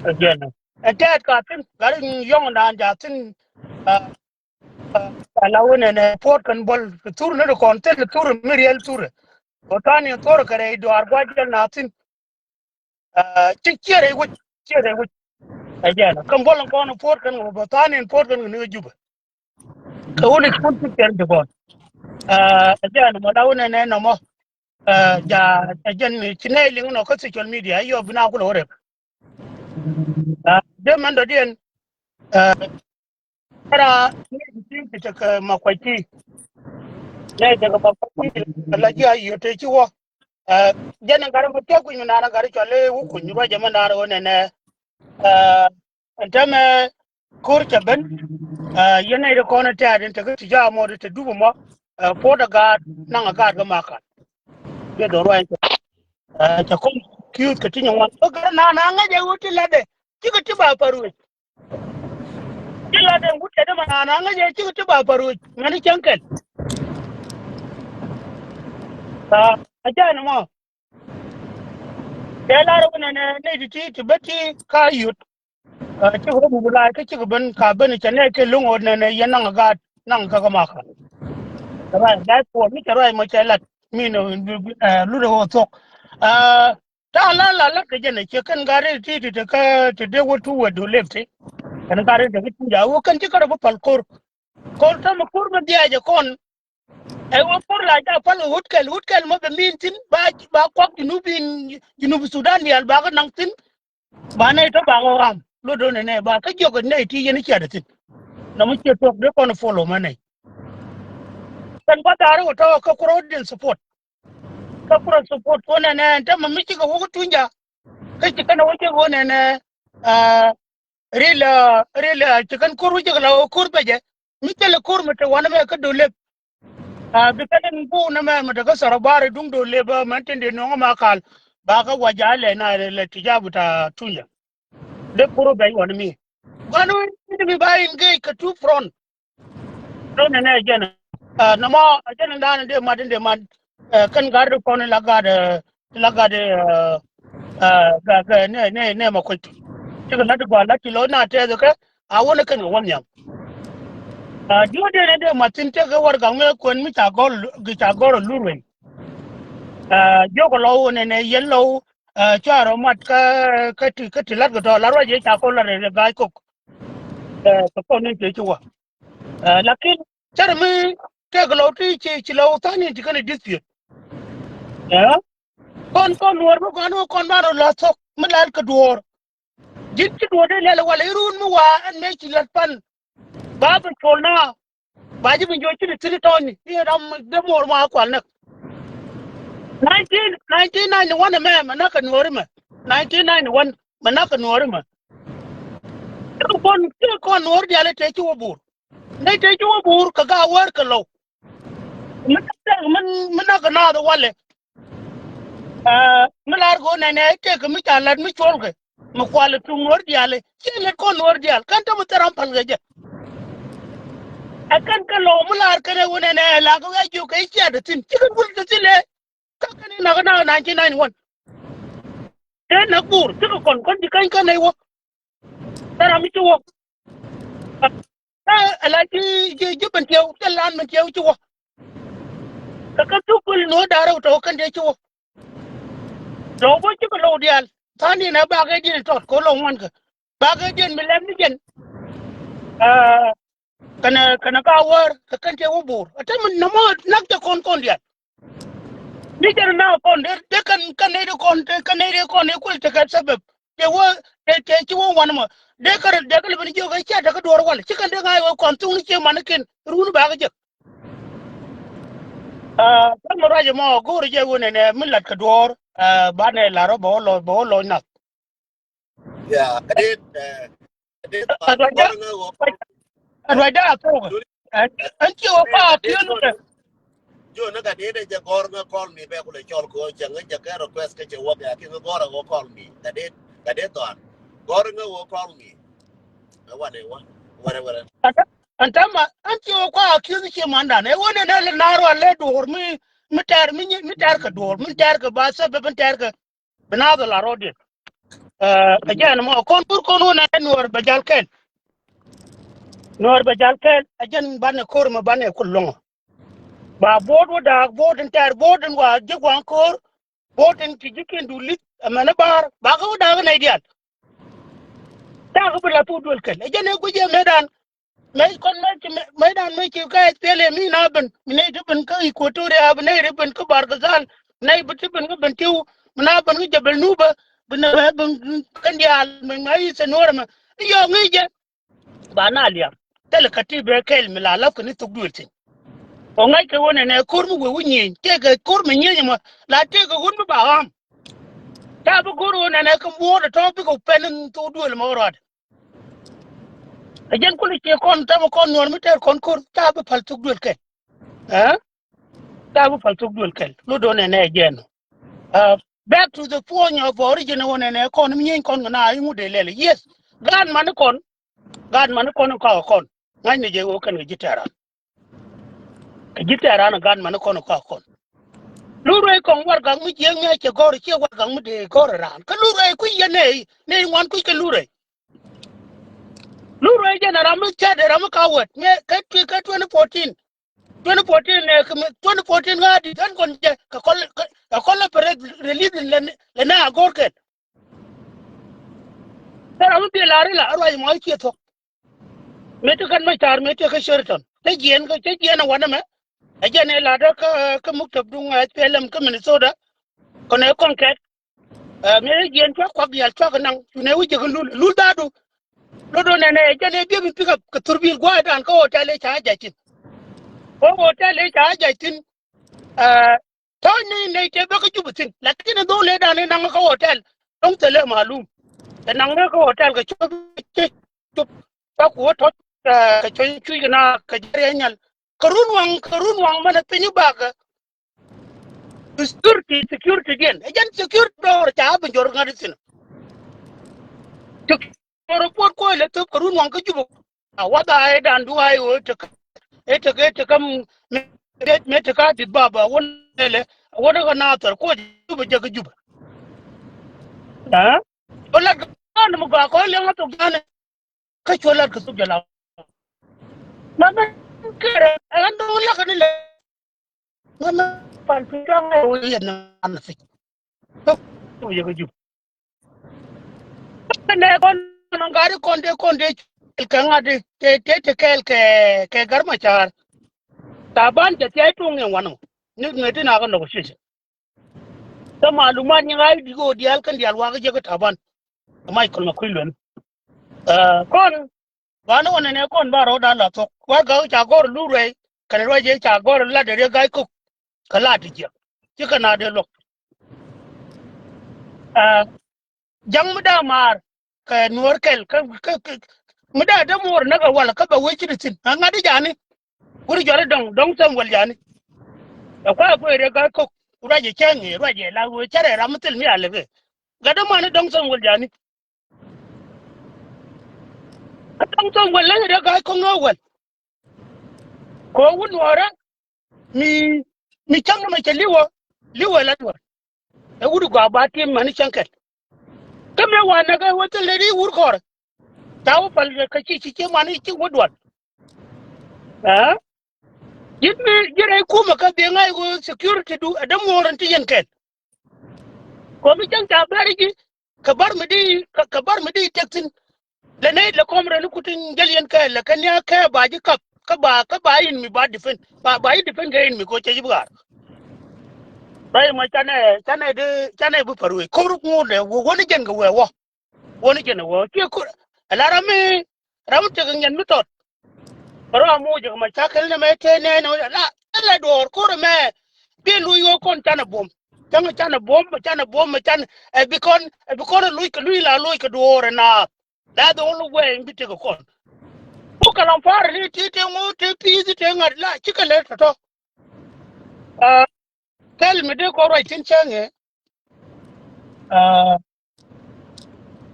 Ɛ jɛn ɛ tɛɛt ka thi̱n gat in yɔŋdan ca thi̱n. Aa, aa, ca la wä nɛnɛ puɔt kɛn buɔl kɛ thur ni di kɔn thil thur mi riɛl thur. Kɛ tha̱a̱ŋ in thor kɛ rɛy duaar gua̱c jɛl na thi̱n. Ɛ, ci ciɛ rɛy wec, ciɛ rɛy wec. Ɛ jɛn kä buɔl in kɔn in puɔt kɛn kɛ bä tha̱a̱ŋ in puɔt kɛn kɛ ni kɛ Jubɛ. Kɛ wun in ci wun ci ciɛ rɛy ti kɔn. Ɛ, ɛ jɛn mɔ la wun ɛn ɛn nɔmɔ. Ɛ, ja, ɛ jɛn ci nɛy liŋ nɔ kä social media, yɔ bi na kulɛ wä rɛp. Ɛ, dee mɛn dɔ̱diɛn, ɛ, Kara ni ti ti ti kɛ ma kuac ti. Ni ti kɛ ma kuac ti kɛ la jia yio te ci wä. Ɛ, jɛn in gari ma tiak kui̱ mi nana gari cɔl i wä kuny ruac jɛ ma nana wä nɛnɛ. Ɛ, ɛn tɛmɛ kur cɛ ben. Ɛ, yɛn ni ti kɔn tɛɛt in te kä ti jaa mɔ ti te dup mɔ. Ɛ, puɔt a gaat naŋ a gaat kä makan. Biɛ dɔn ruac in te. Ɛ, cɛ kɔn kiuth kɛ ti nyɛ ŋuan. Kä gari nana ŋäc ɛ wä ti latdɛ. Cikɛ ti ba pa ruec. Ti la den wut kɛ dämɛ naan aŋäc ɛ cikɛ ti ba pa ruec mɛn i̱ cäŋ kɛl. Aa, a jɛn ɛmɔ. Tɛ lar wä nɛnɛ nɛy ti ti ti bä ti ka yut. Aa, cikɛ rɔ muk la̱a̱c kä cikɛ ben ka ben cɛ nɛy kɛ lo̱ŋ ɣöö nɛnɛ yɛn naŋ a gaat naŋ kä kä makä. Ruac, ruac puɔl mi cɛ ruac mɔ cɛ lat mi nɛ, ɛ, lut ɛ ɣöö thuɔ̱k. Aa, Ta̱a̱ la la lat kɛ jɛn ɛ ciɛ kɛn gat rɛy ti ti ti kä ti dee wä tu wä du lep ti. Kɛn gat rɛy ti kä Tunja wä kɛn ci kärɛ bä pal ko̱r. Ko̱r tämɛ ko̱r mi dhiac ɛ kɔn. Ɛ wä ko̱r la ca pal kɛ wut kɛl, wut kɛl mɔ bɛ min thi̱n ba, ba kuak Junubin, Junub Sudan diaal ba kä naŋ thi̱n. Ba nɛy tɔ ba kä ɣam lot do̱n ɛ nɛy ba kä jiɔk ɛ nɛy ti yɛn i̱ ciat ɛ thi̱n. Nɔmɔ ciɛ tuɔk dee kɔn follow mɛ nɛy. Kɛn gua̱th da̱a̱r wä tɔ kä Kurot din support. Kä Kurot support wä nɛnɛ ɛn tämɛ mi cikɛ wä kä Tunja. Kä ci kɛn wä cikɛ wä nɛnɛ, aa, ril, aa, ril, aa, ci kɛn ko̱r wä cikɛ la wä ko̱r bɛcɛ. Mi thilɛ ko̱r mi te wanɛ mɛ kä Dolep. Aa, bi kɛn in guun ɛmɛ mi te kä Sɔrɔ Bar duŋ Dolep, aa, mɛn tin di nuɔŋ ma kal. Ba kä waja lɛ na lɛ ti jabu ta Tunja. Dee ko̱r wä bɛc wanɛ mi. Guan wä ni mi ba in gec kɛ two front. Run nɛ nɛ jɛn. Ɛ, nɔmɔ, ɛ, jɛn in da̱a̱n in dee mat, in dee mat. Ɛ, kɛn gat ri kɔn in la gat, ɛ, la gat, ɛ, ɛ, ga, ga, nɛ, nɛ, nɛ ma kuec. Cikɛ lat gɔaa lat ci lo̱c na tɛth kɛ, a wun in kɛn kɛ wä nhiam. Ɛ, diɔ̱k dee nɛ dee mat thi̱n tëk kɛ wär gaŋ mɛ kuɛn mi ca gɔl, gi ca gɔl lur wen. Ɛ, jiɔk kɛ lɔw wun nɛ nɛ yɛn lɔw, ɛ, cua rɔ mat kä, kä ti, kä ti lat kɛ tɔ, la ruac yɛ ca kɔn la rɛ, rɛ ga̱a̱c kok. Ɛ, kɛ kɔn in tëë ci wä. Ɛ, lakin cärɛ mi tëëk lɔw ti ci, ci lɔw tha̱a̱ŋ in ti kɛn ɛ dispute. Ɛ, kɔn, kɔn Nuɔr mi kɔn, kɔn ban rɔ la̱th thok mi la̱th kɛ duɔ̱ɔ̱r. Ji̱n ci duɔ̱ɔ̱r dee lɛl walɛ i̱ run mi wa ɛn mëë ci la̱th pan. Ba bi col na. Ba ji̱ bi jɔc ci ni thiri tɔ̱ɔ̱ni i̱ ram dee muɔr ma kual näk. Nineteen, nineteen ninety-one ɛmɛ mɛ näk kɛ Nuɔr imɛ. Nineteen ninety-one mɛ näk kɛ Nuɔr imɛ. Tëë kɔn, tëë kɔn Nuɔr diaal tëë ci wä Bor. Nɛy tëë ci wä Bor kɛ ga̱a̱ wäär kɛ lɔw. Mi, mi, mi näk kɛ naath walɛ. Ɛ, mi lar kɛ ɣöö nɛnɛ tëëkɛ mi ca la̱t mi cuɔlkɛ. Mi kualɛ tuŋ Nuɔr diaal i̱ ciɛ lät kɔn Nuɔr diaal kɛn tämɛ thil ram päl kɛ jɛ. Ɛ kɛn kɛ lɔw mi lar kɛn ɛ ɣöö nɛnɛ ɛ la kɛ ɣɛɛ jiök kɛ i̱ ciɛ dee thi̱n cikɛ wul kɛ thilɛ. Kä kɛn i̱ nak inak nineteen ninety-one. Tëë näk Bor cikɛ kɔn kɔn ji̱ käny kɛn nɛy wä. Thil ram mi ci wä. Ɛ, ɛ la ji̱, ji̱, ji̱ Bentiɛw, thil ran Bentiɛw ci wä. Kɛ kɛ thuk kul Nuɔr da̱rɛ wä tɔ̱ kɛn dee ci wä. Lɔw bä cikɛ lɔw diaal. Tha̱a̱ŋ diɛn ɛ bakɛ diɛn tɔt kɛ lɔw ŋuan kɛ. Bakɛ diɛn mi lɛm ni jɛn. Ɛ, kɛnɛ, kɛnɛ ka wäär kɛ kɛn tëë wä Bor. Ɛ te mi nɔmɔ nak tɛ kɔn kɔn diaal. Ni jɛn na kɔn dee, dee kɛn, kɛn nɛy dee kɔn, dee kɛn nɛy dee kɔn i̱ kuël tekɛ sabab. Tëë wä, tëë, tëë ci wä wan mɔ. Dee kɛ rɔ, dee kɛ lɛ ben jiök i̱ cia tekɛ duɔ̱ɔ̱r wal. Ci kɛn dee ŋa̱c wä kɔn thuŋni cie man i̱ ken. Run bakɛ jek. Aa, kɛ mi ruac ɛmɔ go̱o̱r jɛ wun ɛnɛ mi lat kɛ duɔ̱ɔ̱r, aa, banɛ lar ɔ bɛ wä lɔ, bɛ wä lɔ nath. Ya, ɛ dee, ɛ, ɛ dee, ɛ, ruac dee, ruac dee a thok. Ɛ, ɛn ci wä pa a kiɛn wä. Jo, ni ka dee dee jɛ gɔr ŋä call me bɛ kulɛ call ko cɛ ŋä jɛ kɛ request kɛ cɛ wä kɛ ki ŋä gɔr ŋä call me. Ka dee, ka dee thɔan. Gɔr ŋä wä call me. Ɛ wanɛ wä, wɛrɛ wɛrɛ. Ɛn tɛ ma, ɛn ci wä kua a kiɛn ci mandan. Ɛ wä nɛ nɛ lɛ naar wä lɛ duɔr mi, mi tɛr, mi, mi tɛr kɛ duɔr, mi tɛr kɛ ba sɛ bɛ, mi tɛr kɛ. Bi naath la rɔɔdiɛn. Ɛ, ɛ jɛn mɔ kɔn kur kɔn wun ɛ Nuɔr bɛ jal kɛl. Nuɔr bɛ jal kɛl ɛ jɛn banɛ ko̱r mɛ banɛ kul lɔŋɔ. Ba bo̱o̱t wä da̱a̱k, bo̱o̱t in tɛɛr, bo̱o̱t in wa ji̱ gua̱a̱ŋ ko̱o̱r, bo̱o̱t in ti ji̱ kiɛn duut li̱th, ɛmɛn ɛ ba̱a̱r, ba kä wä da̱a̱k nɛy diaal. Ta̱a̱ kä bi la thok duël kɛl. Ɛ jɛn ɛ guic ɛ mëëdan. Mëë kɔn mëë ci, mëëdan mëë ci kä S P L A M mi na ben, mi nɛy ti ben kä Equatoria, bi nɛy ti ben kä Bargazal, nɛy bi ti ben kä Bentiu, mi na ben kä Jabal Nuba, bi nɛ ben kä diaal, mi ma i̱ sɛ nuɔrɛ mɛ. I̱ yɔɔk ŋi̱i̱c jɛ. Ba na liam. Thilɛ kä ti bɛ kɛl mi la lap kɛ ni thok duël thi̱n. Ɔ ŋa̱c kɛ ɣöö nɛnɛ ko̱r mi wee wä nyieny. Tëëkɛ ko̱r mi nyieny mɔ. La tëëkɛ ɣöö mi ba ɣam. Ca bi go̱r ɣöö nɛnɛ kä muɔ̱ɔ̱r ɛ tɔ̱ bikɛ pɛn in thok duël mɔ rɔɔdɛ. Ɛ jɛn kulɛ ciɛ kɔn täämɛ kɔn nuɔ̱ɔ̱r mi tɛɛr kɔn ko̱r. Ca bi päl thok duël kɛl. Ɛ? Ca bi päl thok duël kɛl. Lot do̱n nɛnɛ ɛ jɛn. Ɛ, back to the point of origin ɣöö nɛnɛ kɔn mi nyieny kɔn kɛ na i̱ ŋut dee lɛl. Yes. Gaat mani kɔn. Gaat mani kɔn in kɔakɛ kɔn. Ŋa̱cni jɛ ɣöö kɛn kɛ ji̱ tɛɛran. Kɛ ji̱ tɛɛran in gaat mani kɔn in kɔakɛ kɔn. Lurɛy kɔŋ warɛgak mi jiääk mi a cɛ gɔ̱r, ciɛ warɛgak mi dee gɔ̱r raan. Kä lurɛy kui̱ yɛn nɛy, nɛy ŋuan kui̱ kɛ lurɛy. Lurɛy jɛn a ram mi cät, ram mi ka wät. Mɛ kɛ twi-, kɛ twenty fourteen. Twenty fourteen nɛ, kɛ mi, twenty fourteen ŋa̱a̱ di, ɛn kɔn jɛ, kɛ kɔl, kɛ, kɛ kɔl lɛ pɛ rɛ, release lɛ, lɛ na a go̱r kɛn. Thil ram mi bi lar ila ruac mɔ i̱ ciɛ thuɔ̱k. Mëë ti kɛn mɛ ca̱r mëë ti kä Sheraton. Cä jiɛn kä, cä jiɛn ɛ wanɛ mɛ. Ɛ jɛn ɛ lat kä, kä muktab duŋ S P L M kä Minnesota. Kɔnɛ kɔn kɛt. Ɛ, mëë jiɛn cuak kuak diaal cuak naŋ. Cunɛ wi̱c jɛ kä lul. Lul da̱a̱du. Lot do̱n nɛnɛ ɛ jɛn ɛ biɛ bi pick up kɛ thurbil gua̱a̱dan kä hotel ɛ ca jac thi̱n. Kä hotel ɛ ca jac thi̱n. Ɛ, tɔ̱ ni nɛy tëë bä kä Jubɛ thi̱n. Lakin ɛ dho̱o̱k lëëdan in naŋ kä hotel. Dɔ̱ŋ thilɛ malum. Tɛ naŋ ni kä hotel kɛ cop, cop, cop. Kä ku wä tɔ̱, ɛ, kɛ cop cuc kɛ na kɛ jɛriɛ nyal. Kɛ run waŋ, kɛ run waŋ mɛnɛ piny bakɛ. Security, security diɛn. Ɛ jɛn security dɔɔr ca bi jɔr ŋa̱t thi̱n. Security report kuɔ ilɛ thöp kɛ run waŋ kä Jubɛ. A wath a ɛ dan du a ɛ ɣöö tek, ɛ tek, ɛ tek kä mi, mi, mi tek a dit baba wun lɛ, wun kä Nathir kuɔ Jubɛ jɛ kä Jubɛ. Ɛ? Ɔ lat kɛ mi gɔaa kɔn liɛŋ a thok jani. Kä cuɔ lat kɛ thok jɛ la. Ma mɛ kɛrɛ, ɛ ɣän dɔ̱ŋ lak ni lɛ. Ŋämɛ pal pi cɔŋ ɛ wä yɛn an fi. Kä yɛ kä Jubɛ. Nɛ kɔn nɔ gari kɔn de kɔn de kɛl kɛ ŋa̱t de te te te kɛl kɛ kɛ Gar Macar. Taban jɛ thiay tuŋ yɛn wanɔ. Ni ŋɛ ti na kɛ negotiation. Kä malumat nyi ɣa̱c di kɛ wä diaal kɛn diaal wakä jɛ kä Taban. Michael Makuei Lueth. Ɛ, kɔn Banɛ wä nɛnɛ kɔn ba rɔɔdan la thok. Wa gak ca gɔr lu ruɛy. Kɛn ruɛy jɛ ca gɔr lat de riek ga̱a̱c kok. Kɛ lat di jiɛk. Ci kɛ na de luɔk. Aa, ja̱ŋ mi da maar. Kɛ nuɔr kɛl. Kä, kä, kä, mi da de muɔr näk ɛ wal kä bɛ wee ci di thi̱n. Ŋa̱t di jani. Wur jɔri dɔŋ, dɔŋ Samuel jani. Ɛ kuay kuay riek ga̱a̱c kok. Ruɛy jɛ cäŋ i̱, ruɛy jɛ la wee cärɛ ram mi thil mi a lebe. Gat dämani dɔ̱ŋ Samuel jani. Kä dɔ̱ŋ Samuel läŋ riek ga̱a̱c kɔŋ ni wä wäl. Kɛ wä wut nuɔɔrä mi, mi cäŋ ni mɛ cɛ li̱wä, li̱wä la duɔ̱r. Ɛ wut gɔaa ba tim mani cäŋ kɛl. Kä mëë wanɛ kɛ wä thil ni ri wur kɔrɛ. Ca wä pal kɛ ci, ci, ci mani ci wä duɔ̱r. Aa? Ji̱n mi, ji̱n rɛy kumɛ kä dhieŋ a i̱ wä security du, ɛ dämuɔɔr in ti yɛn kɛl. Kɔ mi cäŋ ca bɛr ji̱, kɛ bar mi di, kɛ, kɛ bar mi di tɛk thi̱n. Lɛ nɛy lɛ kɔm rɛn i̱ kutin jäl yɛn kɛ, lɛ kɛ nia̱ kɛ ba ji̱ kap, kä ba, kä ba in mi ba defend. Ba, ba ji̱ defend kɛ in mi kɔ cɛ ji̱ bi ɣaar. Ba in ma canɛ, canɛ di, canɛ bi pär wee. Ko̱r ŋuut lɛ, wä, wä ni jɛn kɛ wee wä. Wä ni jɛn wä. Ciɛ ko̱r, ɛ la ram mi, ram mi tek ŋiɛn mi tɔt. Bä rɔ amuc kɛ ma ca kɛl ni mɛ tëë nɛɛnɛ wä la, la duɔɔr ko̱r mɛ. Bi luc wä kɔn canɛ buɔm. Canɛ, canɛ buɔm, canɛ buɔm, canɛ, ɛ bi kɔn, ɛ bi kɔn luc kɛ luc la luc kɛ duɔɔr ɛ naath. That's the only way in bi tek kɔn. Ku kɛ lam far ni ti ti ŋu ti pi̱i̱th ti ŋa̱t la cikɛ lɛ tɔtɔ. Aa, kɛl mi dee kɔn ruac tin cäŋ ɛ. Aa,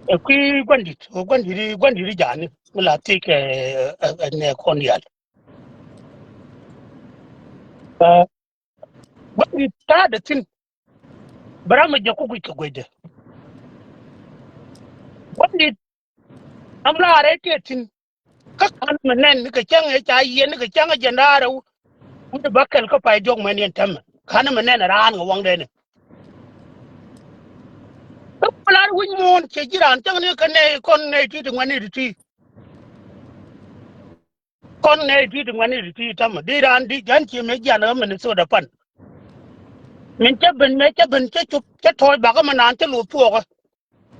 ɛ kui̱ gua̱ndit, ɛ gua̱ndit, gua̱ndit jani mi la thiec kɛ, ɛ, ɛ, ɛ, nɛ kɔn yal. Aa, gua̱ndit ta̱a̱dɛ thi̱n. Bä ram mi jɛ ku guic kɛ guecdɛ. Gua̱ndit am la rɛy tëë thi̱n. Kä ka̱n mi nɛn ni kɛ cäŋ ɛ ca yiɛn ni kɛ cäŋ ɛ jɛn da̱a̱r ɛ wä. Wi̱cdɛ bäkɛl kä pay diɔ̱k mɛn yɛn tɛmɛ. Ka̱n mɛ nɛn raan kɛ waŋdɛ ni. Kä kular wi̱c muɔ̱ɔ̱n cɛ ji̱ raan cäŋ ni kä nɛy kɔn nɛy ti ti ŋuɛ̈tni ti ti. Kɔn nɛy ti ti ŋuɛ̈tni ti ti tɛmɛ. Di raan di jɛn ci mɛ jian ɣä Minnesota pan. Min cä ben mɛ cä ben cä cop cä tɔ̱ɔ̱c bakä mɛ naan cä loth thuɔɔkä.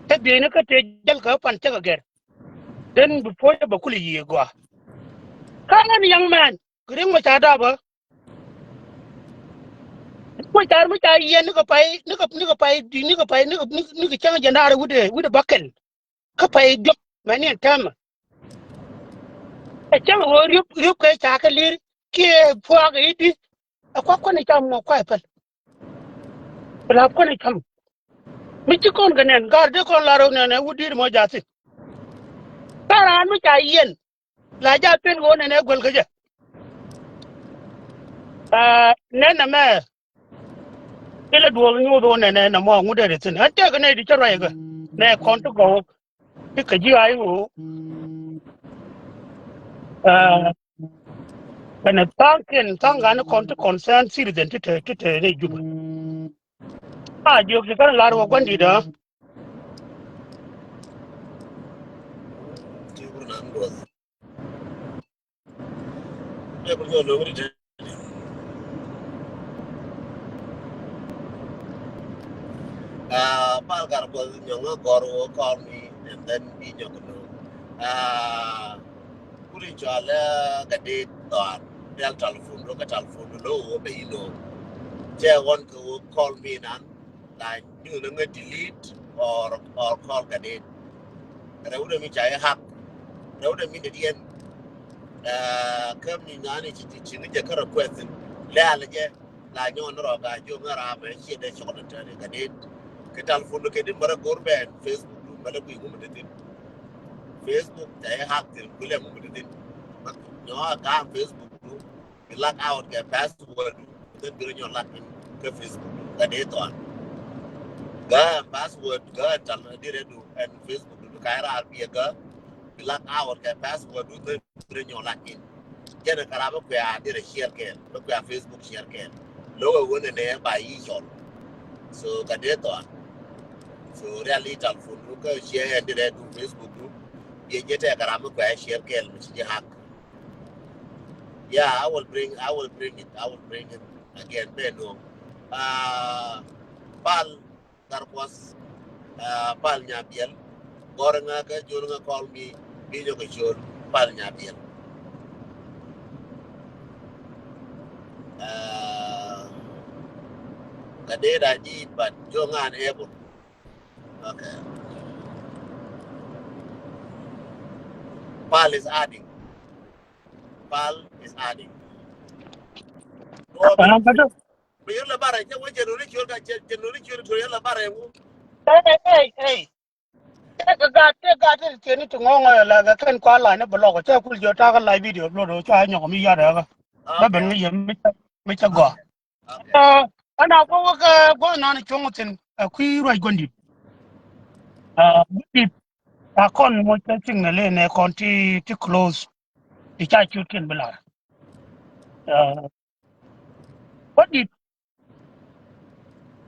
Cä bieyni kä tëë jäl kɛ pan cä kɛ gɛr. Den bi puɔ̱c bɛ kulɛ yiëë gɔaa. Ka̱n ɣän young man kɛ ri̱ŋ mɛ ca dapä. Ri̱ŋ mɛ ca mi ca yiɛn ni kɛ pay ni kɛ ni kɛ pay ni kɛ pay ni kɛ ni kɛ cäŋ jɛn da̱a̱r wi̱dɛ wi̱dɛ bäkɛl. Kä pay diɔ̱k mɛ ni ɛn täämɛ. Ɛ cäŋ ɣöö riöp riöp kɛ ca kɛ li̱r kiɛ puaak i̱di. Ɛ kua̱k kuäni cam mɔ kua̱c päl. Bi la̱p kuäni cam. Mi ci kɔn kɛ nɛn ga̱r dee kɔn lar ɣöö nɛn ɛ wut di̱i̱t mɔ ja̱thin. Ka raan mi ca yiɛn la ja̱ pen ɣöö nɛn ɛ guäl kä jɛ. Aa nɛn nɛmɛ. Ilɛ duɔl nyuuth ɣöö nɛn ɛ nɛmɔ ŋut dee ri thi̱n ɣän tëëk nɛy di cä ruac kä nɛ kɔn ti gɔw. Ti kɛ ji̱ ay ɣöö aa kɛnɛ tha̱a̱ŋkiɛn tha̱a̱ŋ ɣän kɔn ti concern citizen ti te ti te rɛy Jubɛ. A jiök ti kɛn lar wä gua̱n di̱t ɣä. Ah, pal kar kuɔth nyɔŋ a gɔr wä call me and then bi nyɔk no. Ah, kuri cɔal a ka det thɔan. Del telephone ro ka telephone ro wä bɛ ino. Cɛ ɣɔn kɛ wä call me nan. La nyuth ni ŋä delete or or call ka det. Rɛw dɛ mi ca i̱ hack. Rɛw dɛ mi dɛ diɛn. Ah, kä mi nani ci ci ci ŋä jɛ kä request in. Lɛ alɛ jɛ la nyɔn rɔ ka jo ŋä ra mɛ ci dɛ cɔk dɛ tɛni ka det. Kɛ telephone kɛ di mara gor bɛn Facebook du mɛ lɛ gui ŋum dɛ tin. Facebook ca i̱ hack tin kulɛ ŋum dɛ tin. Nyɔ a ka Facebook du. Bi log out kɛ password du then bi rɔ nyɔ log in kä Facebook du kɛ dee thɔan. Gä password gä tal di rɛ du ɛn Facebook du ka ra bi gä bi log out kɛ password du then bi rɔ nyɔ log in. Jɛn kɛ ra bä kuɛ a di rɛ share kɛɛl bä kuɛ a Facebook share kɛɛl. Lo̱k ɛ wä nɛ nɛ ba yi cɔl. So kɛ dee thɔan. So rial i̱ telephone du kä share ɛn di rɛ du Facebook du. Bi jɛ tɛ kɛ ra bä kuɛ a share kɛɛl mi ci jɛ hack. Yeah, I will bring, I will bring it, I will bring it again. Bɛ nuɔ̱ŋ. Ah, pal kar kuɔth, ah, pal nyabiɛl. Gɔr ŋa kɛ jol ŋa call me bi nyɔk kɛ jol pal nyabiɛl. Ah, kɛ dee da ji̱ but jo ŋa unable. Okay. Pal is adding. Pal is adding. Bi yɛn la bara cɛ wä jɛ nuri ciöl ka cɛ jɛ nuri ciöl to yɛn la bara yɛ wu. Hey, hey, hey. Tɛ ka gat tɛ gat tɛ tiɛni ti ŋɔŋɔ yɛ la ka kɛn kua la ni blɔk cɛ kul jɛ ta ka la video upload cua nyɔk mi yat yɛ ka. Ba ben ŋa yɛ mi cɛ mi cɛ gɔa. Ɛn a guɔ wä kä guɔ nan cuɔ̱ŋ thi̱n a kui̱ ruac gua̱ndit. Gua̱ndit a kɔn moc kä signal in ɛ kɔn ti ti close. Ti ca ciötkiɛn bi lar. Gua̱ndit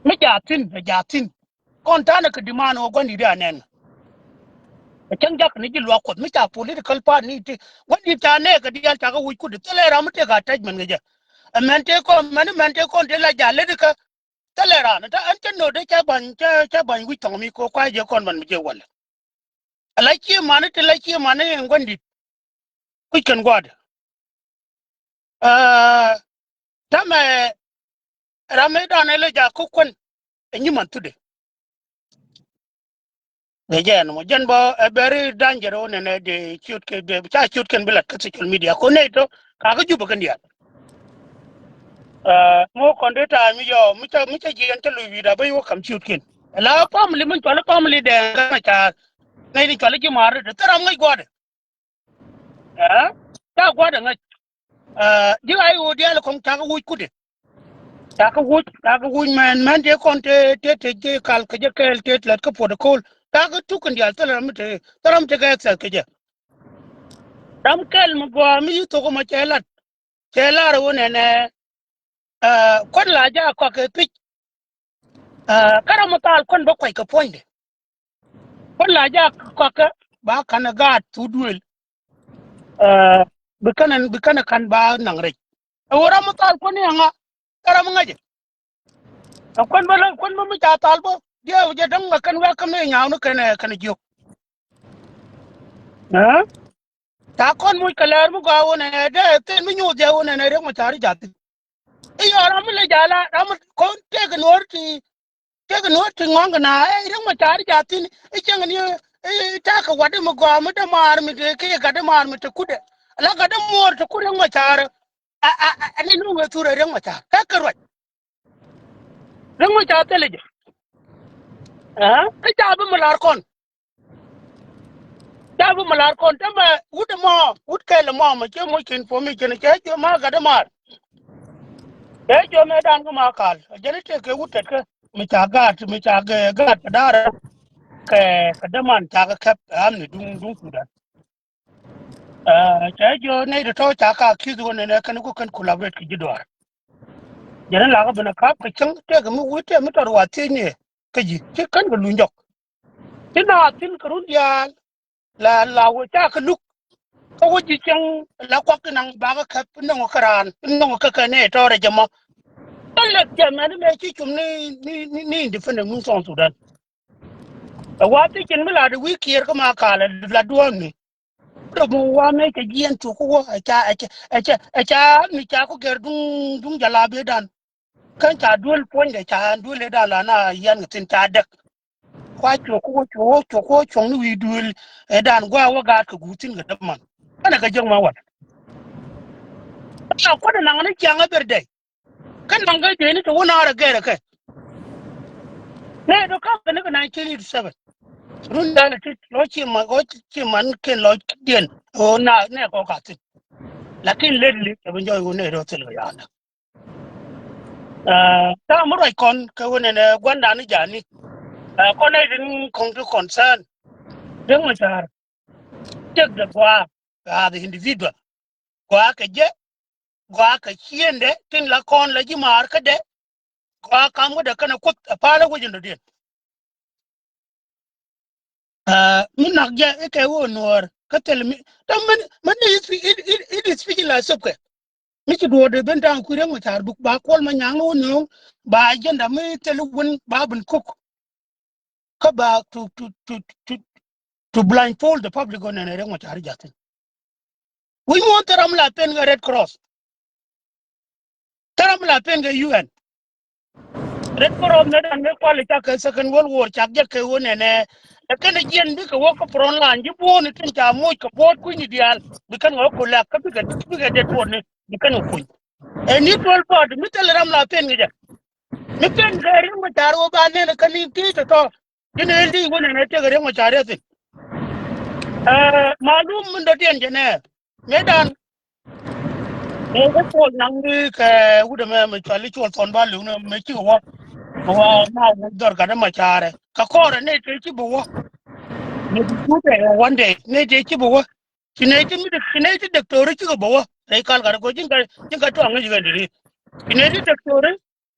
mi jathin ɛ jathin. Kɔn ta̱nɛ kɛ demand ɣöö gua̱n di̱t a nɛn. Ɛ cäŋ jak ni ji̱ luaak kuɔth mi ca political party ni ti gua̱n di̱t ca nɛɛk kɛ diaal ca kɛ wuc kut thilɛ ram mi tëëk attachment kɛ jɛ. Ɛ mɛn tëë kɔn mɛn mɛn tëë kɔn tëë la ja̱ lät kä thilɛ ran ta ɛn cä no̱o̱t dee ca ba̱ny ca ca ba̱ny wi̱c thɔŋ mi kɛ kua̱c jɛ kɔn ban mi jɛ walɛ. Ala cie mani ti la cie mani in gua̱n di̱t. Kuc kɛn gua̱a̱dɛ. Aa, tamɛ ram mi dan ɛ lɛ ja̱ kä kuän ɛ nyiman thudɛ. Ɛ jɛn mɔ jɛn bä ɛ bɛri danger ɔ nɛnɛ de ciöt kɛ de ca ciöt kɛn bi lat kä social media ko nɛy tɔ kakä jupä kɛn diaal. Aa, ŋo̱o̱k kɔn de ta̱a̱ mi yɔ mi ca mi ca jiɛn ca luc wi̱i̱da bä iwä kam ciöt kɛn. Ɛ la family mi cuali family dɛɛŋ kä mɛ ca nɛy ni cuali ji̱ ma̱a̱r de thil ram ŋäc gua̱a̱dɛ. Ɛ ca gua̱dɛ ŋäc. Ji̱ ay ɣöö diaal kɔŋ cakɛ wuc kutdɛ. Cakɛ wuc cakɛ wuc mɛn mɛn tëë kɔn tëë tëë tëë ji̱ kal kɛ jɛ kɛɛl tëë lät kä puɔt ɛ ko̱l. Cakɛ tuk kɛn diaal thilɛ ram mi tëë thilɛ ram mi tëë kɛ access kɛ jɛ. Ram kɛl mi gɔaa mi yi thok ɛmɔ cɛ lat. cɛ lar wun ɛnɛ, ɛ, kuän la ja kɔk kɛ pi̱c. Ɛ, kä ram mi thal kuän bä kuac kɛ puɔ̱nydɛ. Kuän la ja kɔk kɛ ba ka̱n ɛ gaat thuk duëël. Ɛ, bi kɛn, bi kɛn ɛ ka̱n ba naŋ rɛc. Ɛ ɣöö ram mi thal kuän ni ɛŋa, kä ram mi ŋäcɛ. Ɛ kuän bä lä, kuän bä mi ca thal bä. Diɛw jɛ däŋ ɛ kɛn wek kä mi nyaaw ni kɛn ɛ, kɛn ɛ jiök. Ɛ? Ca kɔn muc kɛ lɛɛr mi gɔaa wun ɛ dee thil mi nyuuth jɛ wun ɛ Riɛk Macar i̱ ja̱thin. I̱ yɔɔ ram mi lɛ ja̱ la ram mi kɔn tëëk nuɔ̱ɔ̱r ti, tëëk nuɔ̱ɔ̱r ti ŋɔ̱ŋ kɛ na ɛ Riɛk Macar i̱ ja̱thin. I̱ cieŋ ni i̱ ta̱a̱ kɛ wa̱t mi gɔaa mi dee maar mi dee kiɛ gat dee maar mi te kut ɛ. La gat dee muɔɔr te kut Riɛk Macar. A, a, a, ɛn i̱ nuŋ ɛ thur ɛ Riɛk Macar. Kä kɛ ruac. Riɛk Macar thilɛ jɛ. Ɛ? Kä ca bi mi lar kɔn. Ca bi mi lar kɔn tämɛ wut ɛmɔ, wut kɛl ɛmɔ mɛ cɛ moc kɛ information cɛ jiɔ ma gat dee maar. Cɛ jiɔ mɛ dan kä ma kal. Jɛn i̱ tëëk kɛ wut tɛt kä. Mi ca gaat, mi ca gaat kɛ da̱rɛ. Kɛ, kɛ däman ca kɛ kɛp am ni duŋ, duŋ Sudan. Ɛ, cɛ jiɔ nɛy ti tɔ̱ ca ka accuse wä nɛnɛ kɛn ku kɛn collaborate kɛ ji̱ duaar. Jɛn in lakä ben a kap kɛ cäŋ tëëk mi wi̱i̱ tëëk mi tɔt wa thiec ni ɛ kä ji̱ ci kän kɛ luny jɔk. Ci na thi̱n kɛ run diaal la, la wä ca kɛ luk. Kä wä ji̱ cäŋ la kuak ti naŋ bakɛ kɛp nɔŋ kä raan nɔŋ kä kɛ nɛ tɔɔrɛ jɛ mɔ. Kä lɛk jɛ mɛn mɛ ci cum ni, ni, ni, ni independent mun South Sudan. Ɛ wa thiec cin mi la di wi̱i̱ Kiir kä ma kalɛ la duɔ̱ɔ̱n ni. Dɔ̱p mi wa mëë cɛ jiɛn cuk kä wä, ɛ ca, ɛ ca, ɛ ca, ɛ ca mi ca ku gɛr duŋ, duŋ jɛ la bi dan. Kän ca duel puɔ̱nydɛ ca duel ëë dan la na yɛn kɛ thi̱n ca däk. Kua cuɔk kä wä, cuɔk kä wä, cuɔk kä wä cuɔ̱ŋ ni wi̱i̱ duel ëë dan gua̱a̱ wä gaat kɛ guut thi̱n kɛ däman. Känɛ kɛ jiäk ma wal. Kä kuäär naŋ ni ciaŋ ɛ berdɛ. Kä naŋ kɛ dee ni te wä naar ɛ gɛr ɛ kɛ. Nɛ dɔ ka̱m kɛ ni kɛ nineteen eighty seven. Run dan ɛ ti lɔ ci ma, lɔ ci man kɛn lɔ diɛn. Ɣöö na nɛ kɔ ka thi̱n. Lakin lately ɛ bi jɔy ɣöö nɛ dɔ thil kɛ ya̱a̱n. Ɛ, ta̱a̱ mi ruac kɔn kɛ ɣöö nɛnɛ gua̱ndan ni ja̱a̱ni. Ɛ, kɔn nɛ tin kɔŋ ti concern. Riɛk Macar. Take the gɔaa as the individual. Gɔaa kɛ jɛ, gɔaa kɛ ciëndɛ tin la kɔn la ji̱ maar kädɛ. Gɔaa kam kädɛ kɛnɛ Kuoth ɛ palä wec in dɔ̱diɛn. Ɛ, mi nak jɛ ikɛ wä Nuɔɔr kä thil mi, tɔ min, min ni ithi, it, it, it is speechless of kɛ. Mi ci duɔɔr dee ben ta̱a̱ŋ kui̱ Riɛk Macar duk ba Kuɔl Manyaŋ ni wä nööŋ ba agenda mi thil wun ba bin kuk. Kä ba to, to, to, to, to blindfold the public ɣöö nɛnɛ Riɛk Macar ja̱thin. Wi̱c muɔ̱ɔ̱n thil ram la pen kɛ Red Cross. Thil ram la pen kɛ U N. Red Cross mëë dan mëë kual cak kɛ Second World War cak jɛ kɛ ɣöö nɛnɛ. Ɛ kɛn jiɛn bikɛ wä kä front line ji̱ buɔ̱ɔ̱ni tin ca moc kɛ buɔ̱ɔ̱t kui̱ni diaal. Bi kɛn wä kulak kä bikɛ, bikɛ det buɔ̱ɔ̱tni bi kɛn wä kuny. Ɛ ni tuɔl pɔt mi thil ram la pen kɛ jɛ. Mi pen kɛ Riɛk Macar wä ba nɛn kä ni ti tɔtɔ. Ji̱n ëë li̱i̱ wä nɛn ɛ tëk Riɛk Macar yɛ thi̱n. Ɛ, malum min dɔ̱diɛn jɛ nɛ. Mëë dan. Mëë wä Kuɔl naŋ ni kɛ wut ɛmɛ mɛ cuali Cuɔl Thɔn ba li̱w ni mɛ cikɛ wä. Wä na wä dhɔr gat Macar ɛ. Kɛ kɔrɛ nɛ tëë ci bi wä. Mɛ bi wut ɛ one day nɛ tëë ci bi wä. Ci nɛy ti mi dek, ci nɛy ti dek to̱ri cikɛ bä wä rɛy kal gat kɔ ji̱n ka, ji̱n ka tuaŋ ŋäc ɣän diri. Ci nɛy ti dek to̱ri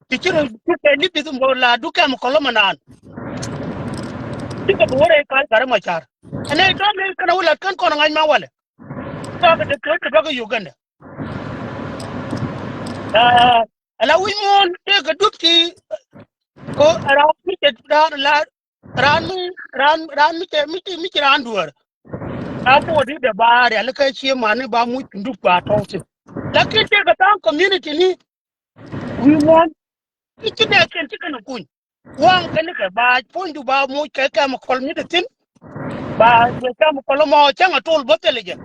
ti ci rɔ duk kɛ li̱p i̱ thum bä la duk kɛm kɔl mɛ naan. Cikɛ bä wä rɛy kal gat Macar. Ɛ nɛy tɔ̱ nɛy kɛn a wä lat kän kɔn ŋa̱c ma walɛ. Tɔ̱ kɛ dek to̱ri ti bä kɛ Uganda. Ɛ, ala wi̱c muɔ̱ɔ̱n tëëkɛ dup ti ko raan mi cɛ raan la raan mi, raan, raan mi cɛ, mi ci, mi ci raan duäär. Raan ti wä di dee ba rialikä cie mani ba muc tunduk ba tɔw thin. Lakin tëëkɛ tha̱a̱ŋ community ni wi̱i̱ muɔ̱ɔ̱n. Ti ci nɛ kɛn ci kɛn kuny. Waŋ kɛn kɛ ba puɔ̱nydu ba muc kɛ kɛm kɔl mi di thin. Ba jɛ kɛm kɔl mɔ cäŋ a tol bä thilɛ jɛ.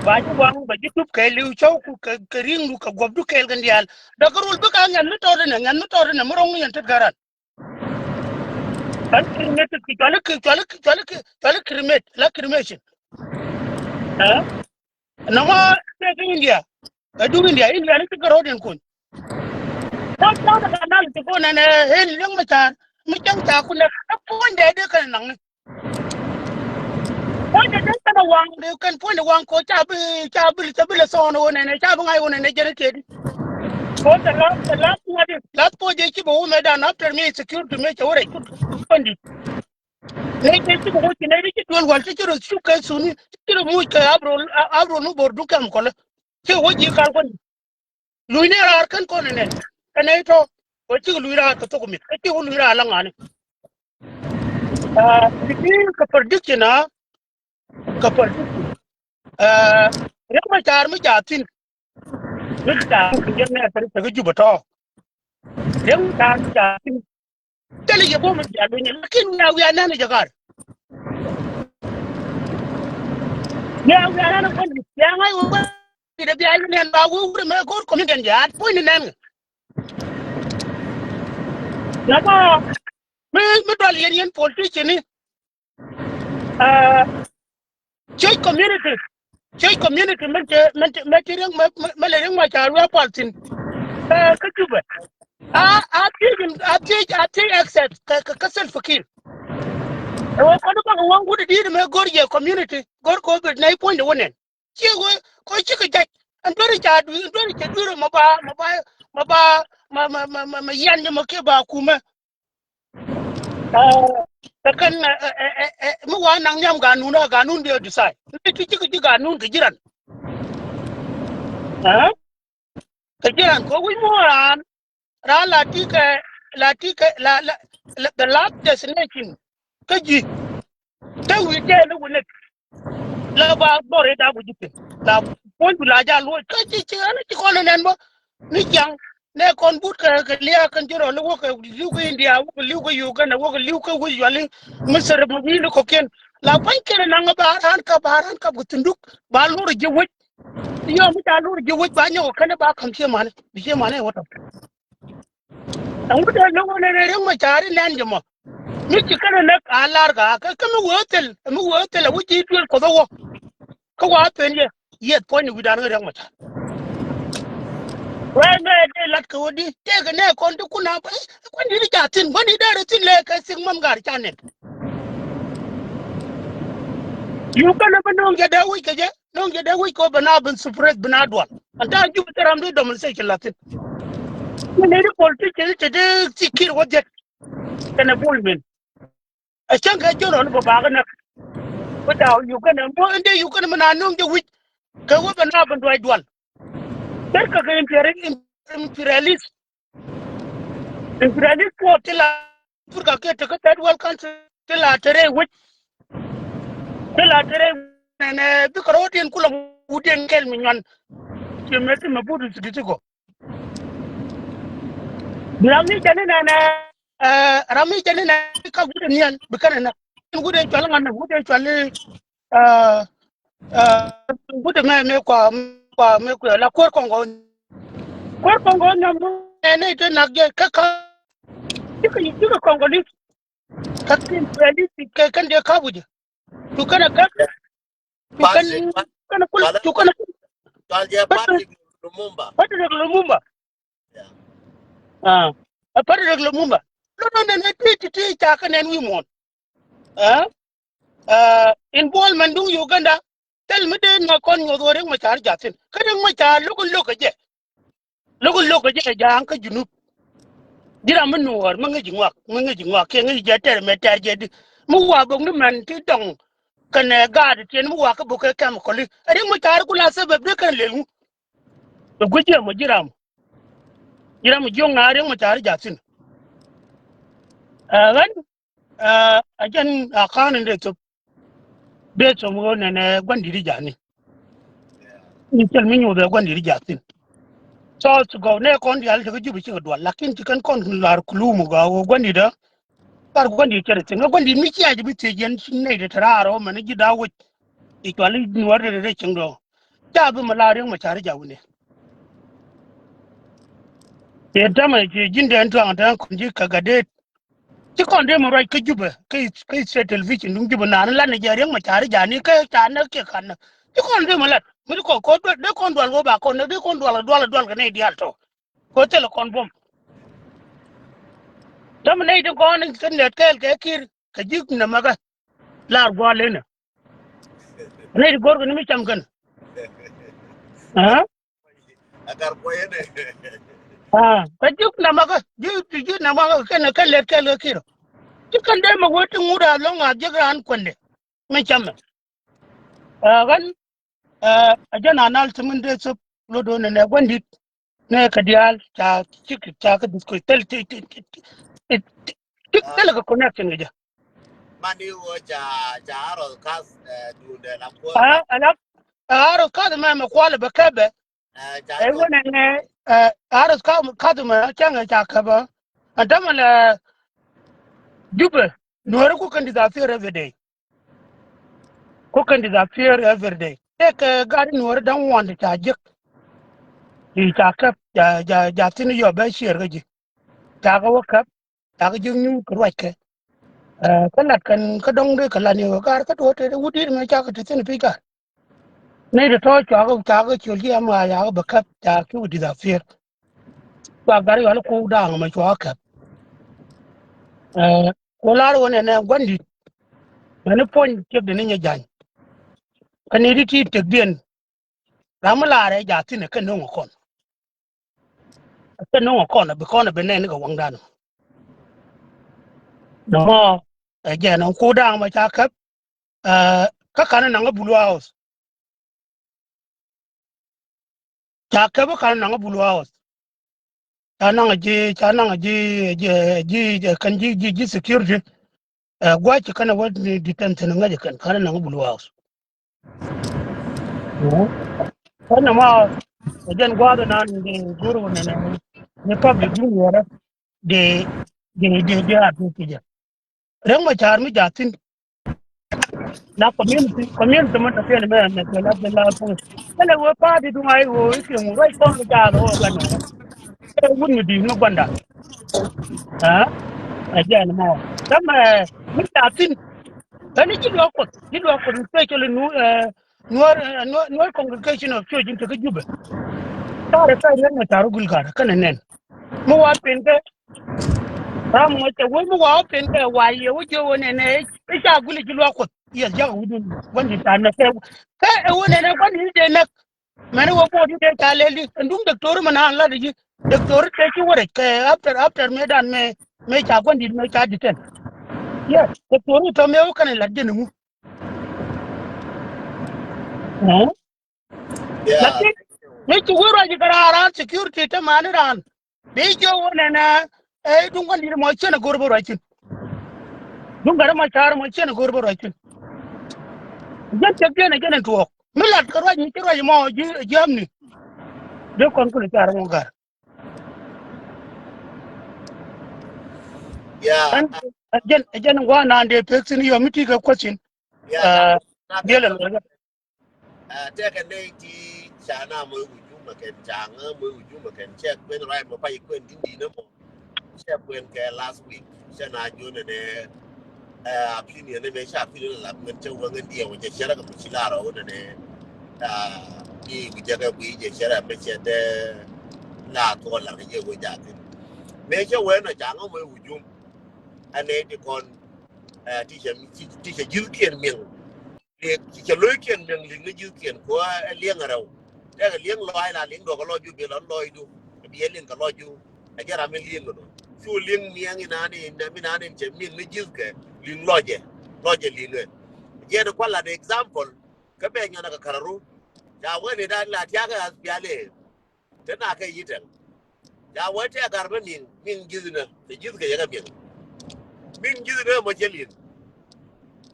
Ba ji̱ waŋ ba ji̱ tup kɛ li̱w cɔw ku kɛ, kɛ ri̱ŋdu kɛ guɔ̱pdu kɛɛl kɛn diaal. Dɔ̱k kɛ rul bikɛ ŋɛn mi tɔt inɛ, ŋɛn mi tɔt inɛ mi rɔ̱ŋ ni yɛn tet gäran. Kɛn cremate ki cuali ki, cuali ki, cuali ki, cuali cremate, la cremation. Ɛ? Nɔmɔ tëëk India. Ɛ duk India, India ni ti kɛ ro̱d in kuny. Tɔt tɔt kɛ nal ti kun ɛn ɛ hel liŋ mɛ car mi cäŋ ca kun ɛ puɔ̱nydɛ dee kɛn naŋni. Puɔ̱nydɛ dee kɛn Waŋ de kɛn puɔ̱ny de waŋ ko ca bi, ca bi, ca bi lɛ thɔɔn wä nɛnɛ, ca bi ŋa̱c wä nɛnɛ jɛn kɛ di. Ko the last, the last ŋa̱c di, last puɔ̱ny de ci bɛ wä mɛ dan after me security mɛ cɛ wä rɛc kut kuɔn di. Nɛ jɛ ci bɛ wä ci nɛ di ci duel wal ci ci rɔ cu kɛ suni, ci rɔ muc kɛ April, April mi bor duk kɛm kɔlɛ. Ci wä ji̱ kal kuɔn di. Luny ni raar kän kɔn nɛn kɛ nɛy tɔ. Wä cik luny raar kɛ thok mit kä cik wä luny raar la ŋa̱ni. Ti ti kɛ prediction a kɛ prediction. Riɛk ma caar mi jaa thin mi jaa thin kɛ jɛn nɛ kɛ ri cɛ kɛ jup a tɔ. Riɛk ma caar mi jaa thin Thilɛ yɛ bom in bia luny, lakin wiaa wiaa nɛn jɛ kar. Wiaa wiaa nɛn kɔn wiaa ŋa̱c wä wiaa wiaa nɛn ba wä wurɛ mɛ go̱r comedian jɛ at puɔ̱ny ni nɛn. Na ba mi mi dɔl yɛn yɛn politician ni. Church community, church community mɛ ti mɛ ti mɛ ti riɛk mɛ mɛ lɛ riɛk ma ca luɛ pal thin. Kä Juba. A a thiec a thiec a thiec access kä kä kä Salva Kiir. Ɛ wä kɔn bak waŋ wut di̱i̱t mɛ go̱r yɛ community go̱r ko bit nɛy puɔ̱ny de wä nɛn. Ci wä ko ci kɛ jac ɛn duer ca dui̱r ɛn duer ca dui̱r mɛ ba mɛ ba mɛ ba mɛ mɛ mɛ mɛ yɛn ni mɛ kiɛ ba kumɛ. Ɛ kɛn mi wa naŋ nhiam ganun a ganun diɛ decide mi ti ji̱ kɛ ji̱ ganun kɛ ji̱ ran. Kɛ ji̱ ran kɛ wi̱c muɔ̱ɔ̱n ran ran la ti kɛ la ti kɛ la la the last destination kä ji̱. Te wi̱i̱ tɛɛni wä nek. La ba dhɔr i̱ dap wä ji̱ piny la puɔ̱nydu la jal luɔc kä ci ci ɣän ci kɔn nɛn bä. Ni ciaŋ nɛ kɔn but kɛ kɛ liaak kɛn ci rɔ li wäkɛ li̱w kä India wäkɛ li̱w kä Uganda wäkɛ li̱w kä wi̱c yuali. Misir mi wi̱i̱ni kɔkiɛn la puɔ̱ny kɛn naŋ ba ran kap ba ran kap kɛ thunduk ba lor ji̱ wec. Yɔ mi ca lor ji̱ wec ba nyɔk kɛn ba ka̱m ciɛ mani bi ciɛ mani wä tɔp. Ɛŋu dee lo̱k ɣän ɛ Riɛk Macar in nɛn jɛ mɔ. Mi ci kɛn ɛ näk a lar ka kä kä mi wee thil mi wee thil ɛ wi̱c ji̱ duël kuɔth ɛ wä. Kä wa pen yɛ yieth puɔ̱ny ni wi̱dan ɣän Riɛk Macar. Wee mɛ dee lat kɛ wä di tëëkɛ nɛ kɔn ti kun a bä ɛ kuan di̱t ca thin kuan di̱t dee rɛ thin lɛ kɛ thik mɔn gar ca nɛn. Yuk kɛn ɛ bä no̱o̱ŋ jɛ dee wi̱c kɛ jɛ. No̱o̱ŋ jɛ dee wi̱c kɔ bɛ na ben spread bɛ na dual. An ta̱a̱ jup thil ram dee domin sɛ ci la̱thin. Ni ni di politician te dee thik kir wä jɛt. Kɛnɛ bul min. Ɛ cäŋ kɛ jön rɔn bɛ bakä näk. Wä daw yuk kɛnɛ mɔ in dee yuk kɛnɛ mi na no̱o̱ŋ jɛ wi̱c. Kɛ wä bɛ na ben duac dual. Cer kɛ kɛ imperial imperialist. Imperialist puɔt ti la Africa kiɛ tekä third world country ti la te rɛy wec. Ti la te rɛy wec nɛnɛ bikɛ rɔɔdiɛn kulɛ wutdiɛn kɛl mi nyuan. Ci mɛ ti mɛ but ti ti kɔ. Bi ram mi jɛn inɛnɛ ram mi jɛn inɛ ka wut in niɛn bi kɛn inɛ. Wut in cual ŋan wut in cual. Guti mɛ mi kua kua mi kua la kuer kɔŋ kɔŋ. Kuer kɔŋ kɔŋ nyam ni ɛn ni ti nak jɛ kɛ ka. Ti kɛ ti kɛ kɔŋ kɔŋ ni. Ka tin kuɛ ni ti kɛ kɛn jɛ ka wujɛ. Tu kɛn a gak. Tu kɛn kɛn kul tu kɛn kul. Patrick Lumumba. Patrick Lumumba. Ɛ Patrick Lumumba. Lɔnɔ nɛn ɛ ti ti ti ca kɛ nɛn wi̱i̱ muɔ̱ɔ̱n. Ɛ involvement duŋ Uganda. Thil mi dee na kɔn nyuɔth wä Riɛk Macar jathin kä Riɛk Macar lo̱k in lo̱k kɛ jɛ. Lo̱k in lo̱k kɛ jɛ ja̱a̱ŋ kä Junub. Ji̱ ram mi nuɔɔr mi ŋäc ji̱ ŋuak mi ŋäc ji̱ ŋuak kiɛ ŋäc ji̱ jɛ tɛr mɛ tɛr jɛ di mi wa bok ni mɛn ti dɔŋ. Kɛnɛ gaat tiɛn mi wa kä bok kɛ kɛm kɔli ɛ Riɛk Macar ku la thɛbɛp dee kɛn lel ŋu. Bɛ gui̱c jiɛm ɔ ji̱ ram ji̱ ram jiɔŋ na Riɛk Macar jathin. Ɛ ɣän a jɛn a ka̱n in dee thop. Dee thop ɣän nɛnɛ gua̱n di̱t i̱ jathin. Ni thil mi nyuuth ɛ gua̱n di̱t i̱ jathin. Thɔɔth gɔw nɛ kɔn diaal tekä jup i̱ cikɛ dual lakin ci kɛn kɔn lar kulum gɔw ɣöö gua̱n di̱t ɛ. Lar gua̱n di̱t cɛ ri thiŋ ɛ gua̱n di̱t mi ciac bi thiec yɛn ci nɛy dee te raar ɔ mɛn i̱ ji̱ da̱a̱ wec. I̱ cual i̱ nuɔ̱ɔ̱r dee dee cieŋ dɔ̱ɔ̱ŋ. Ca bi mi lar Riɛk Macar i̱ ja̱ wi̱nɛ. Yɛn tämɛ ci ji̱n dee ɛn tuaŋ tɛn kɔn ji̱ kɛ gat deet. Ci kɔn dee mi ruac kä Jubɛ kä kä state television duŋ Jubɛ naan lat ni jɛ Riɛk Macar i̱ ja̱ ni kä ca näk kiɛ ka̱n näk ci kɔn dee mi lat mi di kɔn kɔn dee kɔn dual wä ba kɔn näk dee kɔn dual dual dual kɛ nɛy diaal tɔ. Kɛ thilɛ kɔn buɔ̱m. Tämɛ nɛy ti kɔn kä nɛt kɛɛl kɛ Kiir kɛ ji̱ nɛmɛkä. Lar gua̱a̱l inɛ. Nɛy ti go̱r kɛ ni mi cam kɛn. Aa. Aa, kä ji̱ namakä, ji̱, ji̱ namakä kɛn, kɛn lɛt kɛl kä kirɔ. Ji̱ kɛn dee mɛ wee ti ŋut a lɔŋ a jiäk raan kuɛndɛ. Mi cam mɛ. Aa, ɣän, aa, a jɛn a nal ti min dee thop lot wä nɛnɛ gua̱ndit. Nɛ kɛ diaal ca cik ca kɛ discourage thil ti ti ti ti ti ti thil kɛ connection kɛ jɛ. Mani wä ca ca Arrow Cath, eh, duundɛ la kuɔth. Ah, ala Arrow Cath mɛ mɛ kuɔl bɛ kɛpɛ. Eh, ca ɛ wä nɛ nɛ, eh, Arrow Cath mɛ cɛŋ ca kɛpɛ. Ɛn tämɛ lɛ Jubɛ nuɔri ku kɛn disappear every day. Ku kɛn disappear every day. Tëëkɛ gat in wä ri da̱ŋ ŋuan ti ca jiäk. Ti ca käp, ja, ja, ja thi̱n yɔ bɛ ciɛɛr kä ji̱. Ca kɛ wä käp, ca kɛ jiäk nyuur kɛ ruackɛ. Ɛ, kä lat kɛn kä dɔ̱ŋ dee kɛ lat ni wä gaar kä tuɔɔk tëë wut di̱t mɛ ca kɛ te thi̱n pi̱c gaar. Ni ti tɔ̱ cua kɛ, ca kɛ ciöl ji̱ ɛmɛ a ca kɛ bɛ käp, ca ki wä disappear. Cua gat yɔal ko̱o̱k da̱a̱ŋ mɛ cua kɛ käp. Ɛ, Ku lar wä nɛnɛ gua̱ndit. Mɛni puɔ̱ny tiɛkdɛ ni nyɛ ja̱ny. Kä ni ti ti tiɛkdiɛn. Ram mi lar ɛ ja̱ thi̱n ɛ kɛ no̱ŋ ɛ kɔn. Ɛ kɛ no̱ŋ ɛ kɔn ɛ bi kɔn ɛ bi nɛn ni kɛ waŋdan. Nɔmɔ ɛ jɛ nɔŋ ku da̱a̱ŋ mɛ ca käp. Ɛ, kä ka̱n ɛ naŋ ɛ Blue House. Ca kɛp kä naŋ Blue House. Ca naŋ ji̱, ca naŋ ji̱, ji̱, ji̱, ji̱, kɛn ji̱, ji̱, ji̱ security. Ɛ, gua̱c kɛn wä detention ŋäc kɛn, ka̱n naŋ Blue House. Ɛ, kɛn ma, ɛ jɛn gua̱a̱th nan di go̱r wä nɛnɛ, ni public dun wärä, di, di, di, di a bi ti jɛ. Riek Machar mi ja̱ thi̱n. La community, community mi tɔ̱ thi̱n mɛ, mɛ, mɛ, la, la, la, puŋ. Kɛlɛ wee party duŋ a i̱ ɣöö i̱ kiɛŋ wut ruac kɔn kɛ ja̱a̱l ɣöö bɛn wä. Kɛ wut mi di̱i̱t mi gua̱nda. Aa? Ɛ jɛn mɔ. Dämɛ, mi ja̱ thi̱n. Kɛn i̱ ji̱ luaak Kuɔth, ji̱ luaak Kuɔth, especially nu, ɛ, Nuɔr, ɛ, Nuɔr, Nuɔr congregation of church in te kä Jubɛ. Tarɛ kɛ Riek Machar wä gul gat kɛnɛ nɛn. Mi wa pen kɛ, ram ŋɔc cɛ wee mi wa wä pen kɛ wa yɛ wä jiö wä nɛnɛ i̱ ca gul i̱ ji̱ luaak Kuɔth. Yes, jak wudun wän di tan nɛ kɛ. Kɛ ɛ wä nɛnɛ wän di dee näk. Mɛn wä bot di dee ca lɛl di. Ɛn duŋ dɔktor mɛ naan lat di. Dɔktor te ci wä rɛc kɛ after, after mëë dan mɛ, mɛ ca gua̱n di mɛ ca di tɛn. Yes, dɔktor tɔ mɛ wä kɛn lat jɛ ni ŋu. Ɛ? Yeah. Lakin mi ci wä ruac kɛ raan, raan security te mani raan. Bi jiö wä nɛnɛ, ɛ, duŋ kɛn di̱t mɔ cien a go̱r bä ruacin. Duŋ kɛn mɔ car mɔ cien a go̱r bä ruacin. Jɛn cɛ biɛn a jɛn in tuɔɔk. Mi lat kɛ ruac mi ci ruac mɔ ji̱, ji̱ amni. Dee kɔn kulɛ car mɔ gar. Yeah. Ɛn, ɛ jɛn, ɛ jɛn ŋuan naan dee pek thin yɔ mi ti kɛ question. Yeah, yeah. Diɛl ɛn wä. Ɛ, tɛkɛ nɛy ti ca na moc wujum ɛ kɛn, ca ŋä moc wujum ɛ kɛn, cɛ kuɛn ruac mɔ pay kuɛn tin di̱t nä mɔ. Cɛ kuɛn kɛ last week. Cɛ na jiön ɛnɛ, ɛ, opinion ɛmɛ, cɛ opinion ɛ lap ŋän cɛ wä ŋän diɛw, cɛ cɛ rɛ kɛ mɔ ci la rɔ wä nɛnɛ. Ɛ, i̱ wi̱cɛ kɛ guiy jɛ cɛ rɛ mɛ cɛ dee la thuɔl la kɛ jɛ wä jakä. Mɛ cɛ wä nɔ ca ŋä moc wujum. Ɛnɛ ti kɔn, ɛ, ti cɛ, ti cɛ ji̱thkiɛn miɛŋ. Liek ci cɛ lo̱ckiɛn miɛŋ li̱k ni ji̱thkiɛn ku ɛ liɛŋ ɛ rɛw. Tɛkɛ liɛŋ lɔaac la liɛŋ duɔk ɛ lɔcdu bi lɔn lɔcdu. Bi ɛ liɛŋ kɛ lɔcdu. Ɛ jɛ ram mi liɛŋ kɛ duɔk. Cu liɛŋ miɛŋ inani, mi nani cɛ miɛŋ ni ji̱thkɛ li̱ŋ lɔcɛ. Lɔcɛ li̱ŋɛ. Jɛn kual an example. Kä bɛ nyɔn ɛ kɛ kararu. Ca wen idan la tiakɛ ath pialɛ. Te na kɛ yi̱tɛl. Ca wee tɛk gar bä miŋ, miŋ ji̱thnä, te ji̱thkɛ yɛ kɛ miŋ. Miŋ ji̱thnä mɔ cɛ li̱n.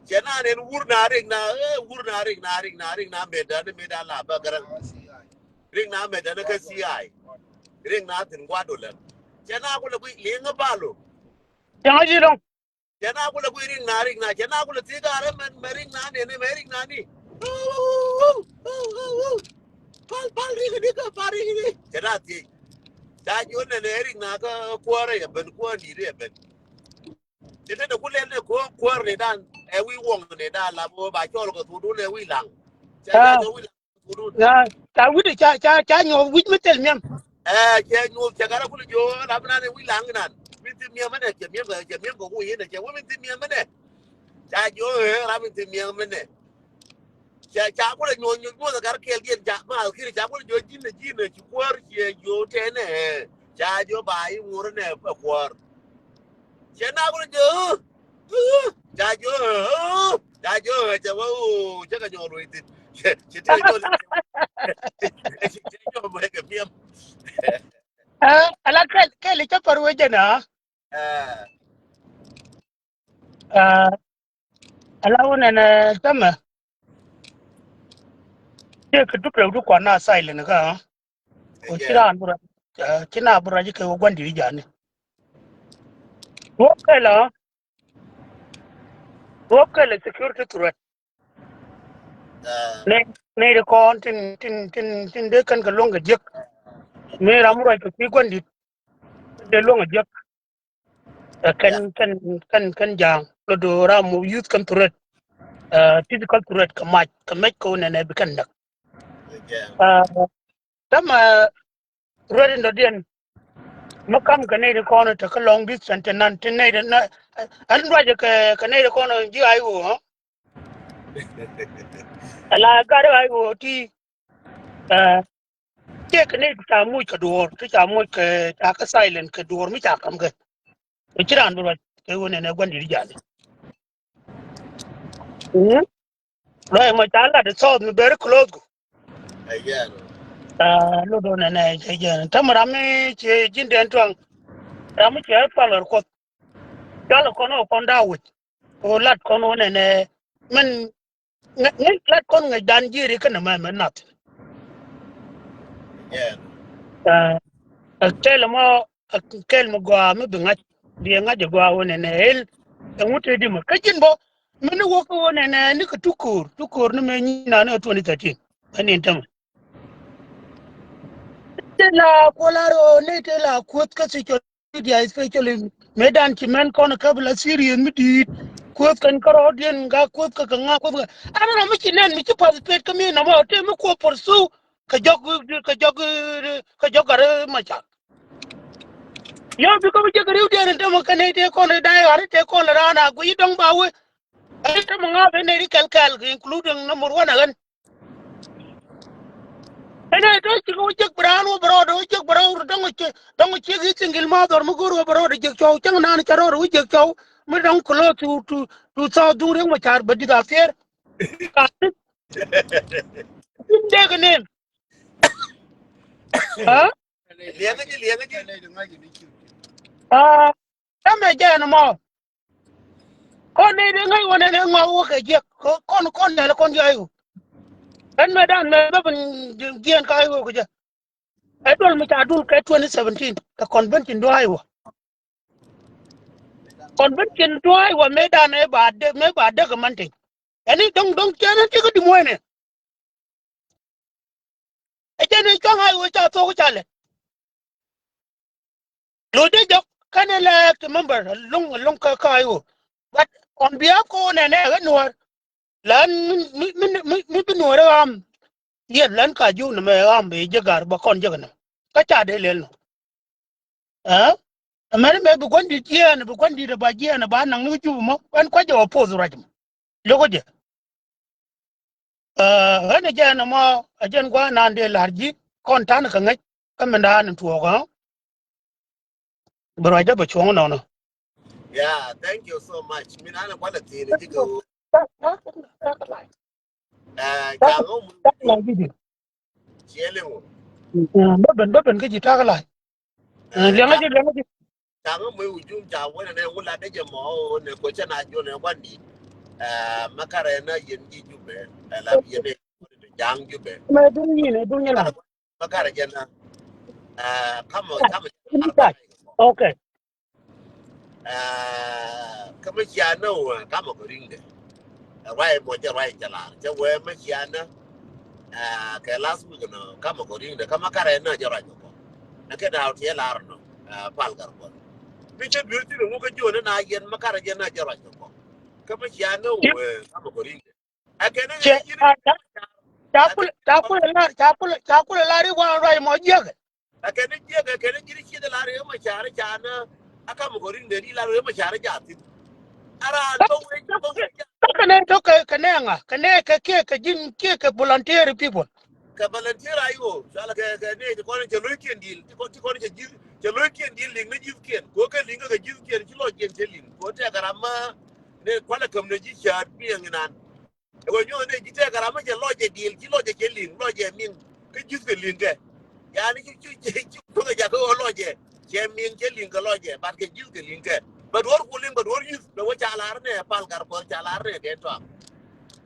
Cɛ na nen wur na rik na, eh, wur na rik na, rik na, rik na metdä ni metdä la bä gärä. Rik na metdä ni kä C I. Rik na thin gua̱a̱r dolɛ. Cɛ na kulɛ guic liŋ kä balo. Cɛ ŋä ji̱ dɔ̱ŋ. Cɛ na kulɛ kui̱ rik na, rik na, cɛ na kulɛ thiek a rɛ mɛ, mɛ rik na ni, ni mɛ rik na ni. Pal, pal rik ni kä, pal rik ni. Cɛ na thiec. Ca ji̱ wä nɛ nɛ rik na kä kuäärä yɛ ben, kuäär ni ri yɛ ben. Cɛ te de ku lɛl ni kuäär, kuäär ni dan, ɛ wi̱i̱ wuɔŋ ni dan la bä ba cɔl kɛ thuk dun ɛ wi̱i̱ laŋ. Cɛ na wi̱i̱ laŋ. Ya, ca wi̱cdɛ ca, ca, ca nyuɔ̱th wi̱c mi thil nhiam. Ɛ, cɛ nyuɔ̱th cɛ kara kulɛ jiö ram nan ɛ wi̱c laŋ nan. Mi thil nhiam mɛnɛ, cɛ nhiam kɛ, cɛ nhiam kɛ ku yin ɛ, cɛ wi̱c mi thil nhiam mɛnɛ. Ca jiö ɛ ram mi thil nhiam mɛnɛ. Ca, ca kulɛ nyuɔth, nyuɔth, nyuɔth ɛ gat kɛɛl diɛn ca, ma kiri ca kulɛ jɔ ji̱n ɛ, ji̱n ɛ ci kuäär ciɛ jɔ tɛnɛ. Ca jɔ ba i̱ ŋuɔr nɛ ɛ kuäär. Cɛ na kulɛ jɔ, ca jɔ, ca jɔ, cɛ wä, cɛ kɛ nyɔk luɔc thin. Cɛ, cɛ tɛ nyɔk, cɛ, cɛ nyɔk mɛ kɛ miɛm. Ala kɛl, kɛl cɛ pär wecɛ na. Ɛ. Ɛ, ala wä nɛnɛ tämɛ. Tëë kɛ dup rɛw di kuan na silent kä. Ɔ ci raan bi ruac, ɛ, ci na bi ruac kɛ wä gua̱n di̱t jani. Wä kɛl ɔ, wä kɛl ɛ security threat. Nɛ, nɛ di kɔn tin, tin, tin, tin dee kɛn kɛ luɔ̱ŋ kɛ jiäk. Mi ram mi ruac kɛ kui̱ gua̱n di̱t. Dee luɔ̱ŋ kɛ jiäk. Ɛ, kɛn, kɛn, kɛn, kɛn ja̱a̱ŋ. Lo do ram mi youth kɛn threat. Ɛ, physical threat kɛ mac, kɛ mɛc kɛ wä nɛnɛ bi kɛn näk. Ɛ, tämɛ ruet in dɔ̱diɛn. Mi kam kɛ nɛy ti kɔn te kä long distance te nan ti nɛy ti na, ɛn ruacɛ kɛ, kɛ nɛy ti kɔn ji̱ ay ɣöö, ɛ? Ala gat ay ɣöö ti, ɛ, tëë kɛ nɛy ti ca muc kɛ duɔ̱ɔ̱r, ti ca muc kɛ, ca kɛ silent kɛ duɔ̱ɔ̱r mi ca kam kɛ. Kɛ ci raan bi ruac kɛ ɣöö nɛnɛ gua̱n di̱t jani. Ruac mɔ ca lat di thɔɔth mi very close ku. Aa, lot ɣöö nɛnɛ cɛ jɛn. Tämɛ ram mi ci ji̱n dɛn tuaŋ. Ram mi ci ɛ pal ɣär kuɔth. Cɔl kɔn ɣöö kɔn da̱a̱ wi̱c. Ɣöö lat kɔn ɣöö nɛnɛ. Min ŋäc, ŋäc lat kɔn ŋäc dan ji̱ ri kɛn ɛmɛ mɛ nath. Aa, ɛ kɛl mɔ, ɛ kɛl mi gɔaa mi bi ŋa̱c, bi ɛ ŋa̱c ɛ gɔaa wä nɛnɛ el. Ɛŋu te di mɔ kä ji̱n bɔ mi ni wä kä wä nɛnɛ ni kɛ tuko̱o̱r, tuko̱o̱r ni mɛ nyinan ni twenty thirteen. Ɛn in tämɛ. Te la kuɔl a rɔ ni te la kuoth kä social media, especially mëë dan ci mɛn kɔn kä bi la serious mi di̱i̱t. Kuoth kɛn kä rɔɔdiɛn kä kuoth kä kɛ ŋa kuoth kä. An rɔ mi ci nɛn mi ci participate kä mi nɔmɔ te mi kuoth pursue. Kɛ jɔk, kɛ jɔk, kɛ jɔk gat ma ca. Yɔ bi kɔm jek riw diɛn in tämɛ kɛ nɛy tëë kɔn in da̱a̱ ɣa̱r tëë kɔn in raan a guiy dɔ̱ŋ ba wee. Ɛn tämɛ ŋa̱th in nɛy ri kɛl kɛl including number one ɛ ɣän. Ɛn nɛy tɔ̱ cikɛ wä jek bi raan wä bi rɔɔdɛ wä jek bi rɔɔdɛ dɔ̱ŋ wä ciek, dɔ̱ŋ wä ciek i̱ single mother mi go̱o̱r wä bi rɔɔdɛ jek cɔw cäŋ naan ca rɔɔdɛ wä jek cɔw mi dɔ̱ŋ close to, to, to South duŋ riäŋ ma ca̱r bä di̱t a thier. Ka tin dee kɛ nin. Aa? Liɛŋä ji̱, liɛŋä ji̱. Aa, tämɛ jɛ ɛn mɔ. Kɔn ni di ŋäc wä nɛn ɛ ŋɔak wä kɛ jiɛk. Kɔn, kɔn nɛl kɔn jɔy wä. Ɛn mɛ dan mɛ bä bin jiɛn ka wä kɛ jɛ. Ɛ duɔl mi ca dul kɛ twenty seventeen kɛ convention dua̱a̱c wä. Convention dua̱a̱c wä mëë dan ɛ ba dek, mëë ba dek ɛ man teny. Ɛn i̱ do̱ŋ, do̱ŋ cɛn ɛn ti kä di muɔ̱ɔ̱nɛ. Ɛ jɛn i̱ cua̱ŋ ay wee ca thok ca lɛ. Lo dee jɔk kɛn ɛ lɛɛk ti member lo̱ŋ, lo̱ŋ kä, kä ay wee. But on behalf kä wä nɛnɛ ɛ ɣän nuäär. Län mi, mi, mi, mi, mi bi nuɔ̱ɔ̱r ɛ ɣam. Yɛt län ka ji̱w nɛmɛ ɛ ɣam bɛ jɛ ga̱r bä kɔn jɛ kɛ nɛmɛ. Kä ca dee lɛl nɔ. Ɛ? Ɛmɛn mɛ bi gua̱n di̱t jiɛɛn, bi gua̱n di̱t ɛ ba jiɛɛn, ɛ ba naŋ ni jup mɔ. Ɛn kuac jɛ wä poth ruac mɔ. Lo̱k jɛ. Ɛ, ɣän ɛ jɛɛn ɛmɔ, ɛ jɛn gua̱a̱n naan dee la̱r ji̱, kɔn ta̱n kɛ ŋäc, kä min da̱a̱n in tuɔɔk, ɛ? Bi ruacdä bɛ cuɔ̱ŋ nɔnɔ. Yeah, thank you so much. Min an kualɛ thiin ji̱ kɛ ɣöö. Ɛ, ca ŋä mun. Ciɛ liŋ wä. Bä ben, bä ben kä ji̱ tak la̱c. Ɛ, liɛŋä ji̱, liɛŋä ji̱. Ca ŋä mun wä jum ca wä nɛ wä la dee jɛ mɔ wä nɛ ko cɛ na jɔ nɛ wan di. Ɛ, ma karɛ na yɛn ji̱ jubɛ. Ɛ, la bi yɛn dee jaŋ jubɛ. Mɛ duŋ nyin, duŋ nyin la. Makarɛ jɛ na. Aa, kamɔ, kamɔ. Okay. Aa, kamɔ cia na wä, kamɔ kɛ riŋdɛ. Ruac mɔ jɛ ruac jɛ lar. Jɛ wä mɔ cia na. Aa, kɛ last week nɔ, kamɔ kɛ riŋdɛ. Kamɔ karɛ na jɛ ruac kɔ. Na kɛ daw tiɛ lar nɔ. Aa, pal kar kɔ. Mi cɛ duer ti nɔ ŋu kɛ jiɔ na yɛn makarɛ jɛ na jɛ ruac kɔ. Kamɔ cia na wä, kamɔ kɛ riŋdɛ. Cɛ, ca, ca, ca kulɛ, ca kulɛ lar, ca kulɛ, ca kulɛ lar i̱ wan ruac mɔ jiäkɛ. Ɛ kɛn i̱ jiäkɛ, kɛn i̱ ji̱n i̱ cieth lar i̱ ma ca̱r i̱ ca na, a kam kɔ ri̱ŋ dee di lar i̱ ma ca̱r i̱ jaathin. Ara bä wee, bä wee. Kä kɛn i̱, tɔ̱ kɛ, kɛ nɛ ŋa, kɛ nɛ kɛ kiɛ kɛ ji̱n kiɛ kɛ volunteer people. Kɛ volunteer a iwɔ, cɔala kɛ, kɛ nɛ ti kɔn cɛ lo̱ckiɛn dil, ti kɔn, ti kɔn cɛ ji̱th, cɛ lo̱ckiɛn dil liŋ ni ji̱thkiɛn. Kɛ ɣöö kɛ liŋ kɛ ji̱thkiɛn, ci lɔckiɛn cɛ liŋ. Kɛ ɣöö tɛkɛ ram ma, nɛ kualɛ käm nɛ ji̱ cäät biɛŋ inan. Ɛ wä nyuɔ̱th ni ji̱ tɛk ram mi cɛ lɔcɛ diɛl, ci lɔcɛ cɛ liŋ, lɔcɛ miŋ. Kä ji̱th kɛ liŋ kɛ. Yani ci, ci, ci, ci kuäŋɛ jakä ɣöö lɔcɛ cɛ miŋ, cɛ liŋ kɛ lɔcɛ, but kɛ ji̱th kɛ liŋ kɛ. Bɛ duɔ̱ɔ̱r ku liŋ, bɛ duɔ̱ɔ̱r yuth, bɛ wä ca lar nɛ pal gar kuɔth, ca lar nɛ den tɔak.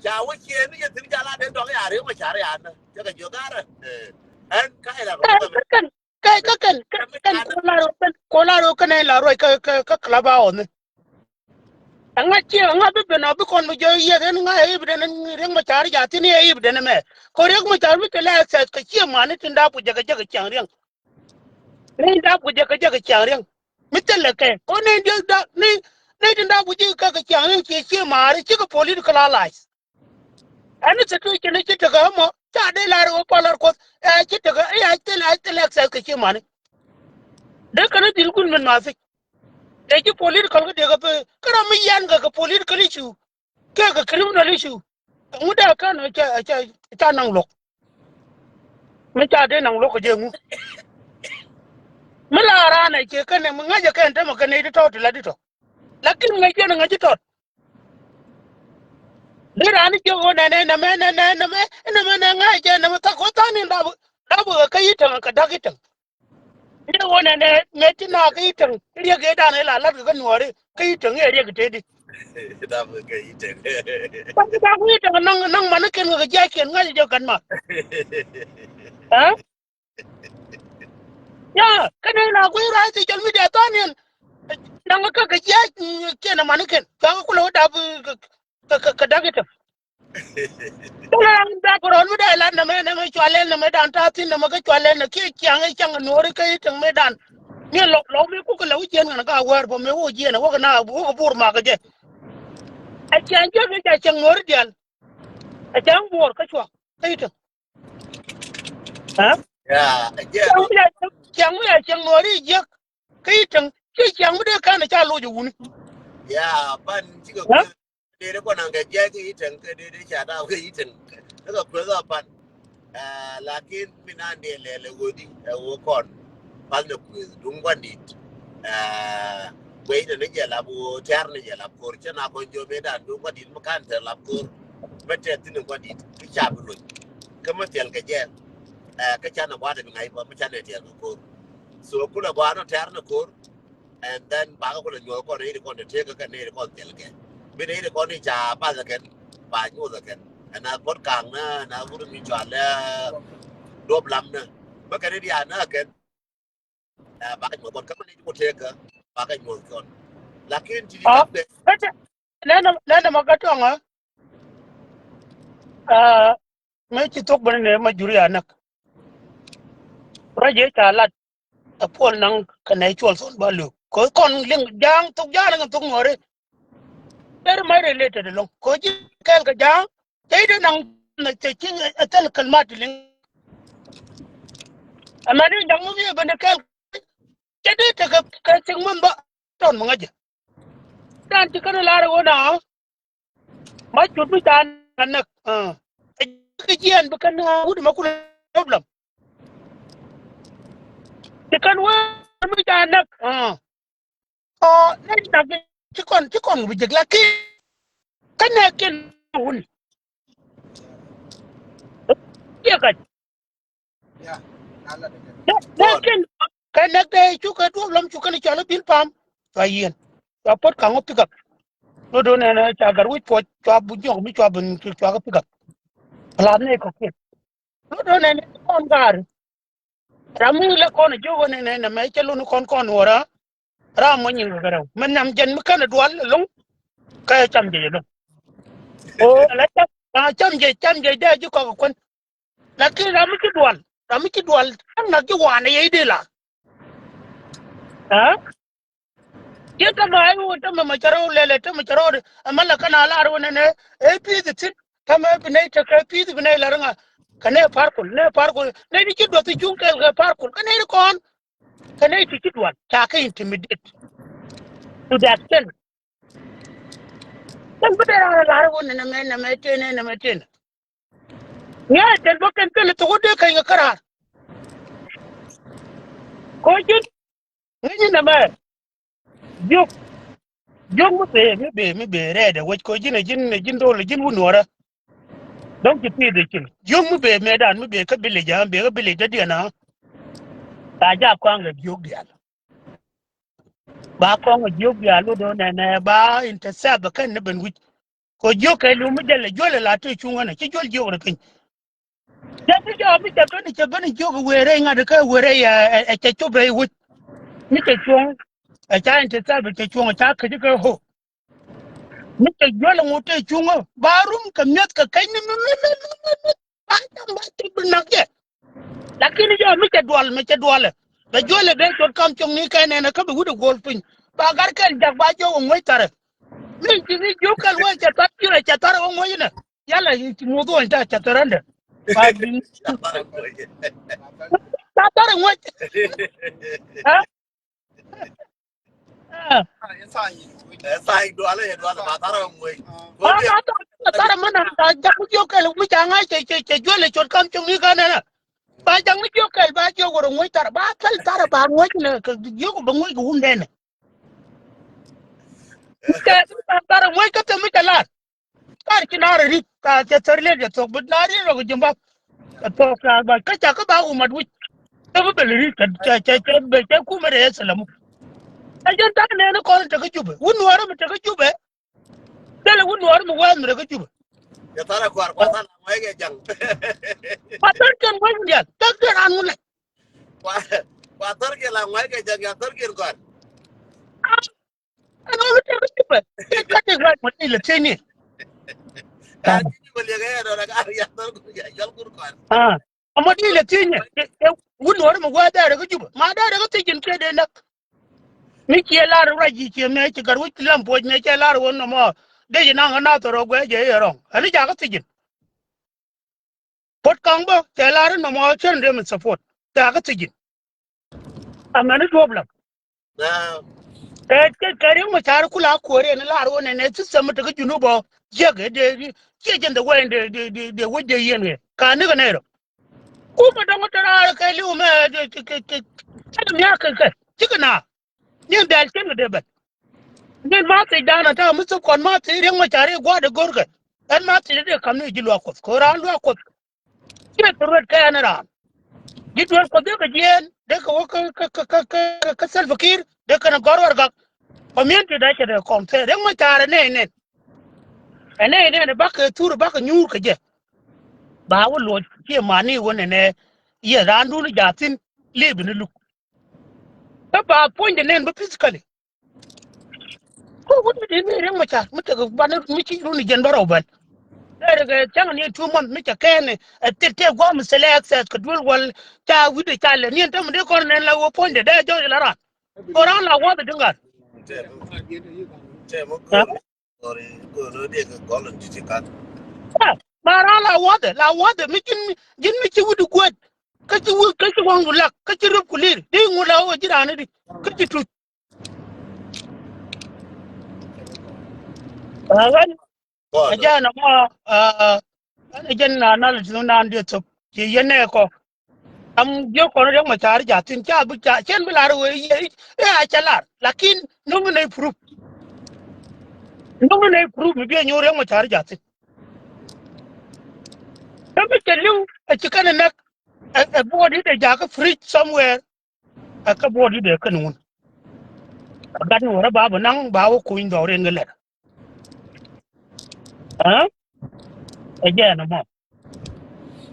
Ca wä ciɛ ni yɛ thi̱n ca lar den tɔak ya riw mɛ car ya nä. Cɛ kɛ jiök garɛ. Ɛn ka ila rɔ. Kɛ, kɛ kɛn, kɛ, kɛ kɛn, kɛ kɛn, ko lar wä kɛn, ko lar wä kɛn ila rɔ kɛ, kɛ, kɛ club house ni. Ɛŋa ciɛ, ɛŋa bi ben ɔ bi kɔn bi jɛ yieth ɛn ŋa ɛ i̱ bi den ɛn Riek Machar ja thin ɛ i̱ bi den ɛmɛ. Kɔ Riek Machar bi te lɛ access kɛ ciɛ mani tin dap ku jɛ kɛ jɛ kɛ ciaŋ riɛŋ. Ni dap ku jɛ kɛ jɛ kɛ ciaŋ riɛŋ. Mi thilɛ kɛ kɔ ni diɛ dap ni, ni tin dap ku jɛ kɛ kɛ ciaŋ riɛŋ ciɛ ciɛ mari cikɛ political allies. Ɛn ni situation ni ci tekɛ ɛmɔ ca dee lar wä pal lar kuɔth ɛ ci tekɛ ɛ thilɛ, ɛ thilɛ access kɛ ciɛ mani. Dee kɛn ni dhil kun min ma thic. Dee ci political kä dee kɛ pee kä ram mi yan kɛ kɛ political issue. Kɛ kɛ criminal issue. Ŋut dee kɛn ca, ca, ca naŋ luɔk. Mi ca dee naŋ luɔk kɛ jɛ ŋu. Mi la raan ɛ ciɛ kɛn ɛ mi ŋa̱c ɛ kɛn tämɛ kɛn ɛ di tɔt ti la di tɔt. Lakin ŋäc jɛn ŋäc ji̱ tɔt. Di raan jiök ɣöö nɛnɛ nɛmɛ nɛnɛ nɛmɛ nɛmɛ nɛ ŋäc jɛ nɛmɛ thak ɣöö tha̱a̱ŋ ni dap dap ɣä kä Itäŋ kɛ da̱k Itäŋ. Jiök ɣöö nɛnɛ ŋäc ti na kä Itäŋ riɛk ëëdan ila la̱t kɛ kä nuɔɔri kä Itäŋ i̱ riɛk tëëdi. Dap kä Itäŋ. Dap kä Itäŋ naŋ naŋ manikiɛn kɛ jiakiɛn ŋäc jɛ kɛn ma. Ɛ? Ya, kɛn ɛ la guiy ruac social media thaniɛn. Naŋ kä kɛ jiac kiɛn amanikiɛn. Cua kɛ kulɛ wä dap kɛ, kɛ, kɛ, kɛ da̱k Itäŋ. Kulɛ ram dap rɔn mi dee lat nɛmɛ, nɛmɛ cua lɛl nɛmɛ dan ta̱a̱ thi̱n nɛmɛ kä cua lɛl nɛ kiɛ ciaŋ ɛ ciaŋ ɛ nuɔɔri kä Itäŋ mɛ dan. Ni lɔ, lɔ mi kukɛ lɛ wä jiɛn ŋän kä a wäär bä mɛ wä jiɛn ɛ wä kɛ na wä kɛ buur mak kɛ jɛ. Ɛ ciaŋ jiɛn mi ca ciaŋ nuɔɔri diaal. Ɛ ciaŋ buur kä cua kä Itäŋ. Ɛ? Ya, ɛ jɛ. Ciaŋ mi ya, ciaŋ mi ya ciaŋ nuɔɔri jiäk. Kä Itäŋ ci ciaŋ mi dee kɛn ca loc ɛ wuni. Ya, pan cikɛ kueth dee kɔn naŋ kɛ jiɛc kä Itäŋ kä dee dee ca daw kä Itäŋ. Kä kɛ kueth a pan. Ɛ, lakin mi nan dee lɛl ɛ ɣöö di ɛ ɣöö kɔn pal ni kueth duŋ gua̱ndit. Ɛ, guey ni ni jɛ lap ɣöö tɛ̈r ni jɛ lap ko̱r cä na kɔn jiɔ mëë dan duŋ gua̱ndit mi kan tɛ̈r lap ko̱r. Mi tɛ̈r thi̱n ni gua̱ndit mi ca bi loc. Kä mi thil kɛ jɛ. Ɛ, kä canɛ gua̱a̱th bi ŋa̱c bä mi canɛ tɛ̈r kɛ ko̱r. So kulɛ gɔaa nɔ tɛ̈r ni ko̱r. And then bakɛ kulɛ nyuɔth kɔn nɛy ti kɔn te tëëk kɛ nɛy ti kɔn thil kɛ. Bi nɛy ti kɔn ni ca path kɛn ba nyuɔth kɛn. Ɛn a puɔt ka̱a̱ŋ ni ɛn a wut mi cɔal ɛ duɔp lam ni. Bä kɛn ni diaal ni kɛn. Ɛ, bakɛ nyuɔth kɔn kä mi nɛy ti ku tëëk kɛ bakɛ nyuɔth kɔn. Lakin ti di ɔ kap kɛ. Nɛnɛ nɛnɛ ma kä tɔŋä. Ɛ, mëë ci thok bä ni nɛ ma juri a näk. Ruac yee ca lat. Ɛ puɔl naŋ kɛ nɛ cuɔl thon ba liw kɛ kɔn liŋ ja̱a̱ŋ thok ja̱a̱ŋ liŋ thok nuɔri. Very much related along kɛ ji̱ kɛɛl kɛ ja̱a̱ŋ. Cɛ ji̱ naŋ nɛ cɛ ci ɛ thil kɛl mat liŋ. Ɛmɛ ni ja̱a̱ŋ mi bi ɛ ben kɛɛl. Cɛ di tekɛ kɛ cik min ba tɔn mi ŋäcɛ. Dan ci kɛn lar ɛ ɣöö na. Ma cut mi ca näk. Ɛ jiɛn bi kɛn wut ma kulɛ problem. Ti kɛn wee mi ca näk. Ɔ nɛ nak ci kɔn ci kɔn bi jek lakin kɛn nɛ kin wun. Kiɛ kac. Nɛ kin kɛ nɛk dee cukɛ duɔ̱p lam cukɛ ni cɔl i̱ pam. Cua yieen cua pot kaŋ wä pick up. Lo do nɛn ca gat wi̱c puɔc cua bu nyɔk mi cua ben cua kɛ pick up. Plan ni kɔkiɛn. Lo do nɛn kɔn gaari. Ram mi lɛ kɔn a jiök ɣän nɛn nɛ mɛ cɛ lun kɔn kɔn wä ra. Ram mɔ nyin kɛ rɛw mɛ nam jɛn mi kɛn a dual loŋ. Kɛ cam jɛ loŋ. O la cam cam jɛ cam jɛ dee ji̱ kɔk kuän. Lakin ram mi ci dual ram mi ci dual. Ɛn ŋak ji̱ wanɛ yɛ i̱ dee la. Ɛ? Yɛ tämɛ ay wun tämɛ mɛ cɛ rɛw lɛlɛ tämɛ cɛ rɛw di ɛmɛ la kɛn a lar wun ɛnɛ. Ɛ pi̱i̱th thi̱n tämɛ bi nɛy tekɛ pi̱i̱th bi nɛy lar ŋa. Kɛ nɛ par kul nɛ par kul nɛy di ci duɔth i̱ cuŋ kɛɛl kɛ par kul kɛ nɛy di kɔn. Kɛ nɛy ti ci dual ca kɛ intimidate to the extent. Kɛn bi dee raan lar wun nɛ mɛ, nɛ mɛ ten, nɛ mɛ ten. Ŋi̱a̱c kɛn bä kɛn kɛn thok wä dee kɛny kɛ käraar. Ko̱ ji̱n ŋi̱ny nɛ mɛ. Jiök. Jiök mi bee, mi bee, mi bee rɛɛdɛ wec ko̱ ji̱n ɛ ji̱n, ɛ ji̱n dol, ɛ ji̱n wun nuɔrä. Dɔ̱ŋ ci pi̱i̱th ɛ cil. Jiök mi bee mëëdan, mi bee kä village, a, mi bee kä village dädiɛn, a. Ka jaak kɔaŋ kɛ jiök diaal. Ba kɔŋ a jiök bia lut ɣän ɛnɛ ba intercept kɛn ni ben wi̱c. Kɛ jiök kɛ li̱w mi jälɛ juɔlɛ la tëë cuŋ ɣän ɛ ci juɔl jiök rɛ piny. Jɛ mi jɔɔk mi cɛ ben cɛ ben jiök wëë rɛy ŋa̱t kä wëë rɛy ɛ cɛ cop rɛy wi̱c. Mi cɛ cuɔ̱ŋ ɛ ca intercept cɛ cuɔ̱ŋ ɛ ca käc kɛ ɣöö. Mi cɛ juɔl ŋut tëë cuŋä ba rum kɛ mi̱eth kɛ kɛc ni mi mi mi mi mi. Ba jaŋ ba cop bi nak jɛ. Lakin jɔɔk mi cɛ duɔl, mi cɛ duɔlɛ bɛ juɔlɛ bɛ cot kam cɔŋ ni kɛn nɛnɛ kä bi wut ɛ guɔl piny. Ba gar kɛl jak ba jɔɔk ɛ ŋuec tharɛ. Mi ci ni jiök kɛl wee cɛ thar jiök cɛ thar ɛ wä ŋuec inɛ. Yala ci muth wä in ta cɛ thar ɛndɛ. Ba bi ta thar ɛ ŋuec. Ɛ? Ɛ. Ɛ, tha̱a̱ŋ dualä, ɛ, dualä, ba thar ɛ ŋuec. Ba, ba thar, ba thar ɛ mɛn, ba ja̱k mi jiök kɛl mi ca ŋa̱c cɛ, cɛ, cɛ juël ɛ cot kam cɔŋ ni kɛn nɛnɛ. Ba ja̱k mi jiök kɛl, ba jiök wä rɔ ŋuec thar, ba kɛl thar ɛ ba ŋuec nɛ, kɛ jiök bɛ ŋuec kɛ wundɛ nɛ. Kɛ, ba thar ɛ ŋuec kä thɛ mi cɛ lar. Kar ci naar rit ka cɛ thär lek cɛ thok bi naar rit rɔ kɛ ji̱ mbath. Cɛ thok ka ba kä ca kä ba wä mat wi̱c. Cɛ bi bɛl rit cɛ cɛ cɛ bɛ cɛ kumɛ rɛ yɛ thilɛ mu. Ɛ jɛn tak nɛɛni kɔn tekɛ Jubɛ wun nuɔɔrä mi tekɛ Jubɛ. Thilɛ wun nuɔɔrä mi wɛɛth mi tekɛ Jubɛ. Cɛ thar ɛ kuar kuar thar la ŋuɛc kɛ jaŋ. Kuar thar kɛn wɛɛth mi diaal tak dee raan wun lɛ. Kuar kuar thar kɛ la ŋuɛc kɛ jaŋ ya thar kɛn kuar. Ɛn ɣöö mi tëë kä Jubɛ. Tëë kä tëë ɣa̱c mɔ tëë lɛ thiec ni. Aa, mɔ tëë lɛ thiec ni. Ɛ, ɛ, wun nuɔ̱ɔ̱ri mi wee dɛɛrɛ kä Jubɛ. Ma dɛɛrɛ kä thiec in kiɛ dee näk. Mi ciɛ lar ruac ji̱ ciɛ mëë ci gat wec lam puɔc mëë ciɛ lar wä nɔmɔ. Dee ji̱ naŋ kä nath rɔ guɛ jɛ iɛ rɔŋ. Ɛn i̱ jakä thiec in. Puɔt kaŋ bä cɛ lar in nɔmɔ cär in dee mi support. Cɛ kä thiec in. Amäni duɔ̱ɔ̱p lam. Kɛ, kɛ, kɛ Riek Machar kula kuäär in lar wä nɛnɛ system mi tekɛ Junub ɔ jiäk ɛ dee, dee, ciɛ jɛn the way dee, dee, dee, dee wec dee yien kɛ. Ka ni kɛ nɛy rɔ. Kumɛ dɔ̱ŋ te raar kɛ liw mɛ, dee, kɛ, kɛ, kɛ, kɛ, kɛ, cikɛ na. Ni bɛl cin kɛ dee bɛl. Ni ma thiec dan a ta̱a̱ mi thuk kɔn ma thiec Riek Machar i̱ gua̱a̱r dee go̱rkɛ. Ɛn ma thiec dee kam ni ji̱ luaak Kuɔth. Kɛ raan luaak Kuɔth. Ciɛ thurwet kɛ ɛn raan. Ji̱ duel Kuɔth dee kɛ jiɛɛn, dee kɛ wä kä, kä, kä Salva Kiir, dee kɛn gɔ̱r warɛgak. Community dee cɛ dee kɔn thɛɛr. Riek Machar ɛ nɛy nɛn. Ɛ nɛy nɛn bakɛ thur bakɛ nyuur kɛ jɛ. Ba wä luɔc ciɛ mani wä nɛnɛ. Yɛ raandun jaathin, li̱p ni luk. Kä ba puɔ̱nydɛ nɛn bä physically. Kä wut mi dee mi Riek Machar mi tekɛ banɛ mi ci run i̱ jɛn bä rɛw bɛl. Dee rɛ kɛ cäŋ ni two month mi cɛ kɛɛn ɛ thil tëë gua̱a̱m mi thilɛ access kɛ duel wäl ca wi̱cdɛ ca lɛ ni ɛn tämɛ dee kɔn nɛn la wä puɔ̱nydɛ dee jɔc la ran. Kɔ ran la wäth ɛ diŋ gat. Ɛ, ma ran la wäth ɛ la wäth ɛ mi ji̱n ji̱n mi ci wi̱cdu guäth. Kä ci wi̱c kä ci waŋdu lak kä ci röp ku lir di ŋu la wä ji̱ raan di kä ci tuc. Ɣän a jɛn ɛmɔ, ɣän a jɛn analysis nan diɛ thop ci yɛn nɛ kɔ. Am jiök kɔn Riek Machar jaathin ca bi ca cɛn bi lar wee yɛ i̱ a cɛ lar lakin no̱ŋ nɛ proof. No̱ŋ nɛ proof mi bi a nyuur Riek Machar jaathin. Kä mi cɛ li̱w a ci kɛn ɛ näk. Ɛ buɔɔt i̱ dee jakä fridge somewhere. Ɛ kä buɔt i̱ dee kän wun. Ɛ gat ni wärä ba bi naŋ ba wä kuny dhɔk rin kɛ lɛt. Ɛ jɛn ɛmɔ.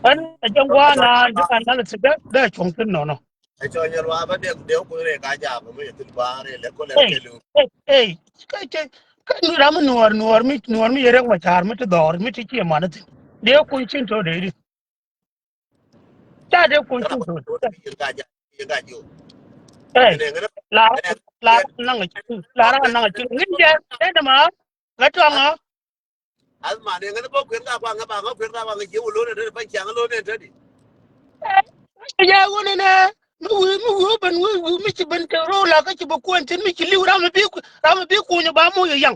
Ɛn ɛ jɛn gua̱a̱ na jɛ analysis bɛ bɛ cuɔ̱ŋ thin nɔnɔ. Ɛ cɔ nyɛ luaa bä dee dee kuny rɛy ka jaak mi thil ba rɛy lɛ ko lɛ kɛ liw. Ey ey. Kä cɛ kä ram mi nuɔɔr nuɔɔr mi nuɔɔr mi yɛ Riek Machar mi ti dhɔr mi ti ciɛ man thin dee kuny cin to dee di. Ca dee kuny cin to. Ey. La la naŋ cin la ra naŋ cin ŋin jɛ ey dema. Ŋä tɔŋ ɔ. Asma ne ŋä bä kuer ka kwa ŋä ba ŋä kuer ka kwa ŋä jiɛ wä lone te pan ciaŋ lone te di. Ey. Ŋä jɛ wä ne ne mi wi̱i̱ mi wi̱i̱ ben wi̱i̱ wi̱i̱ mi ci ben te ro la kä ci bä kuɛn tin mi ci li̱w ram mi bi ram mi bi kuny ba mo yɛ yaŋ.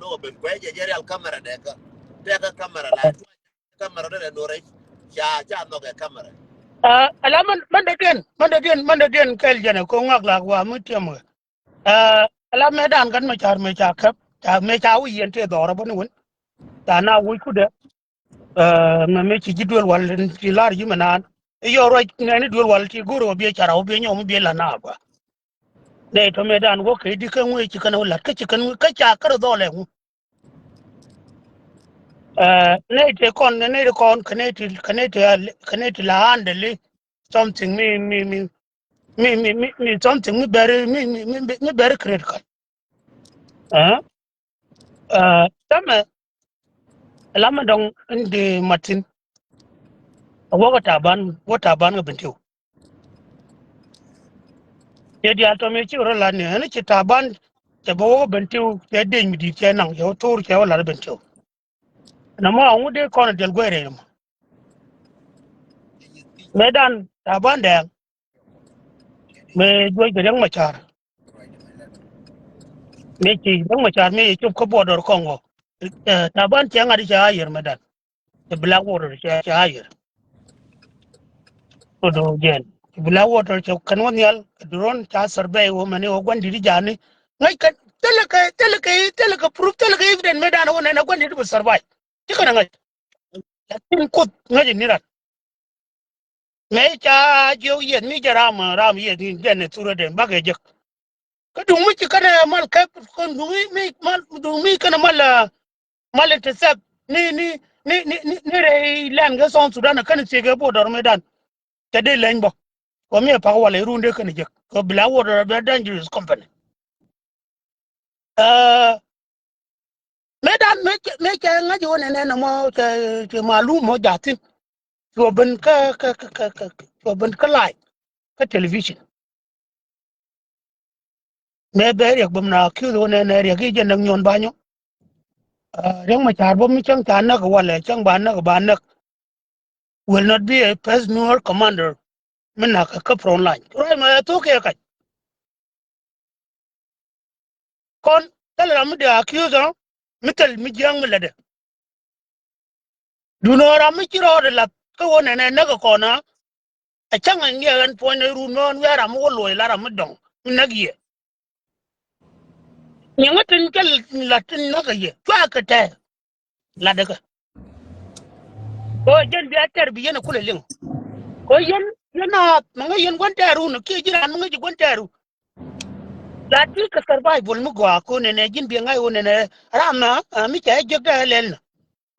Lo̱k ben kuɛ jɛ jɛ rial kamera dɛ kä. Tɛk kä kamera la tuac kamera dɛ dɛ nuɔrɛ. Ca ca nhɔk ɛ kamera. Ah, ala man man dɛ diɛn man dɛ diɛn man dɛ diɛn kɛl jɛnɛ ko ŋak lak wa mi tiɛm kɛ. Ah, ala mɛ dan kan mɛ car mɛ ca kɛp ca mɛ ca wi̱i̱ yɛn tëë dhɔrɔ bä ni wun. Ca na wi̱i̱ kudɛ. Ah, mɛ mɛ ci ji̱ duel wal ci lar ji̱ mɛ naan. Iyɔ ruac nɛni duel wal ti go̱r wä biɛ cara wä biɛ nyɔm biɛ la na ba. Nɛy tɔ̱ mëëdan wä kɛ di kä ŋuee ci kɛn wä la̱t kä ci kɛn kä ca kärɛ dhɔl ɛ ŋu. Ɛ, nɛy tëë kɔn nɛy tëë kɔn kɛ nɛy ti kɛ nɛy ti kɛ nɛy ti la handle something mi mi mi mi mi mi mi something mi very mi mi mi mi very critical. Ɛ, ɛ, tämɛ lamɛ dɔŋ in di matin. A wä kɛ Taban wä Taban kɛ Bentiu. Cɛ diaal tɔ̱ mëë ci rɔ lat ni ɛn ci Taban cɛ bä wä kɛ Bentiu cɛ dec mi di̱i̱t cɛ naŋ cɛ wä tuur cɛ wä lat Bentiu. Nɔmɔ aŋu dee kɔn a diɛl guɛɛrɛ nɔmɔ. Mëëdan Taban dɛɛŋ mëë juɔc kɛ Riɛk Macar. Mëë ci Riɛk Macar mëë yɛ cop kä border Congo. Ɛ, Taban cɛ ŋa̱t cɛ a yɛr mëëdan. Cɛ Black Water cɛ cɛ a yɛr. Kodo jɛn cɛ Black Water cɛ kɛn wä nhial kɛ drone ca survey wä mɛni wä gua̱n di̱t i̱ ja̱a̱ni. Ŋäc kɛ thilɛ kɛ thilɛ kɛ thilɛ kɛ proof thilɛ kɛ evidence mëëdan wä nɛn a gua̱n di̱t bä survey. Ci kɛn a ŋäc. Lakin Kuoth ŋäc ni ran. Mëë ca jiök yieth mi jɛ ram ram yieth ni jɛn ni thurä den bakɛ jek. Kä duŋ mi ci kɛnɛ mal kɛp kɛn duŋ mi mi mal duŋ mi kɛnɛ mal ah, mal intercept ni ni ni ni ni ni rɛy lɛn kɛ South Sudan kɛnɛ thiek kɛ border mëëdan. Cɛ dee leny bä kɛ mi ɛ pak walɛ run dee kɛnɛ jek kɛ Black Water a very dangerous company. Ɛ, mëëdan mëë cɛ mëë cɛ ŋa̱c wä nɛnɛ nɔmɔ cɛ cɛ malum mɔ ja̱thin. Cuɔ ben kä kä kä kä kä cuɔ ben kä live kä television. Mëë bɛ Riɛk bäm na accuse wä nɛnɛ Riɛk i̱ jɛ näk nyuɔn banyɔ. Ɛ, Riɛk Macar bä mi cäŋ ca näk walɛ cäŋ ba näk ba näk. Will not be a first Nuer commander. Mi nak kä front line. Ruac ma ɛ thok kɛ kac. Kɔn thilɛ ram mi dee accuse ɔ mi thil mi jiäŋ mi lätdɛ. Duundɛ ɣöö ram mi ci rɔɔdɛ lath kä ɣöö nɛnɛ näk kɛ kɔn a. Ɛ cäŋ ɛ ŋiɛ ɣän puɔ̱ny ɛ run mi ɣän wiaa ram mi wä luɔ̱c la ram mi dɔ̱ŋ mi näk yɛ. Nyiŋä tin cä la̱t tin näk kɛ yɛ cua kɛ tɛɛ. La̱t däkä. Kɛ ɣöö jɛn bia tɛr bi yɛn ɛ kulɛ liŋ. Kɛ ɣöö yɛn yɛn a mi ŋäc yɛn gua̱n tɛɛru ni kiɛ ji̱ raan mi ŋäc ji̱ gua̱n tɛɛru. La ti kɛ survival mi gɔaa kɛ ɣöö nɛnɛ ji̱n bi ŋa̱c ɣöö nɛnɛ ram mi cɛ jek dee lɛl ni.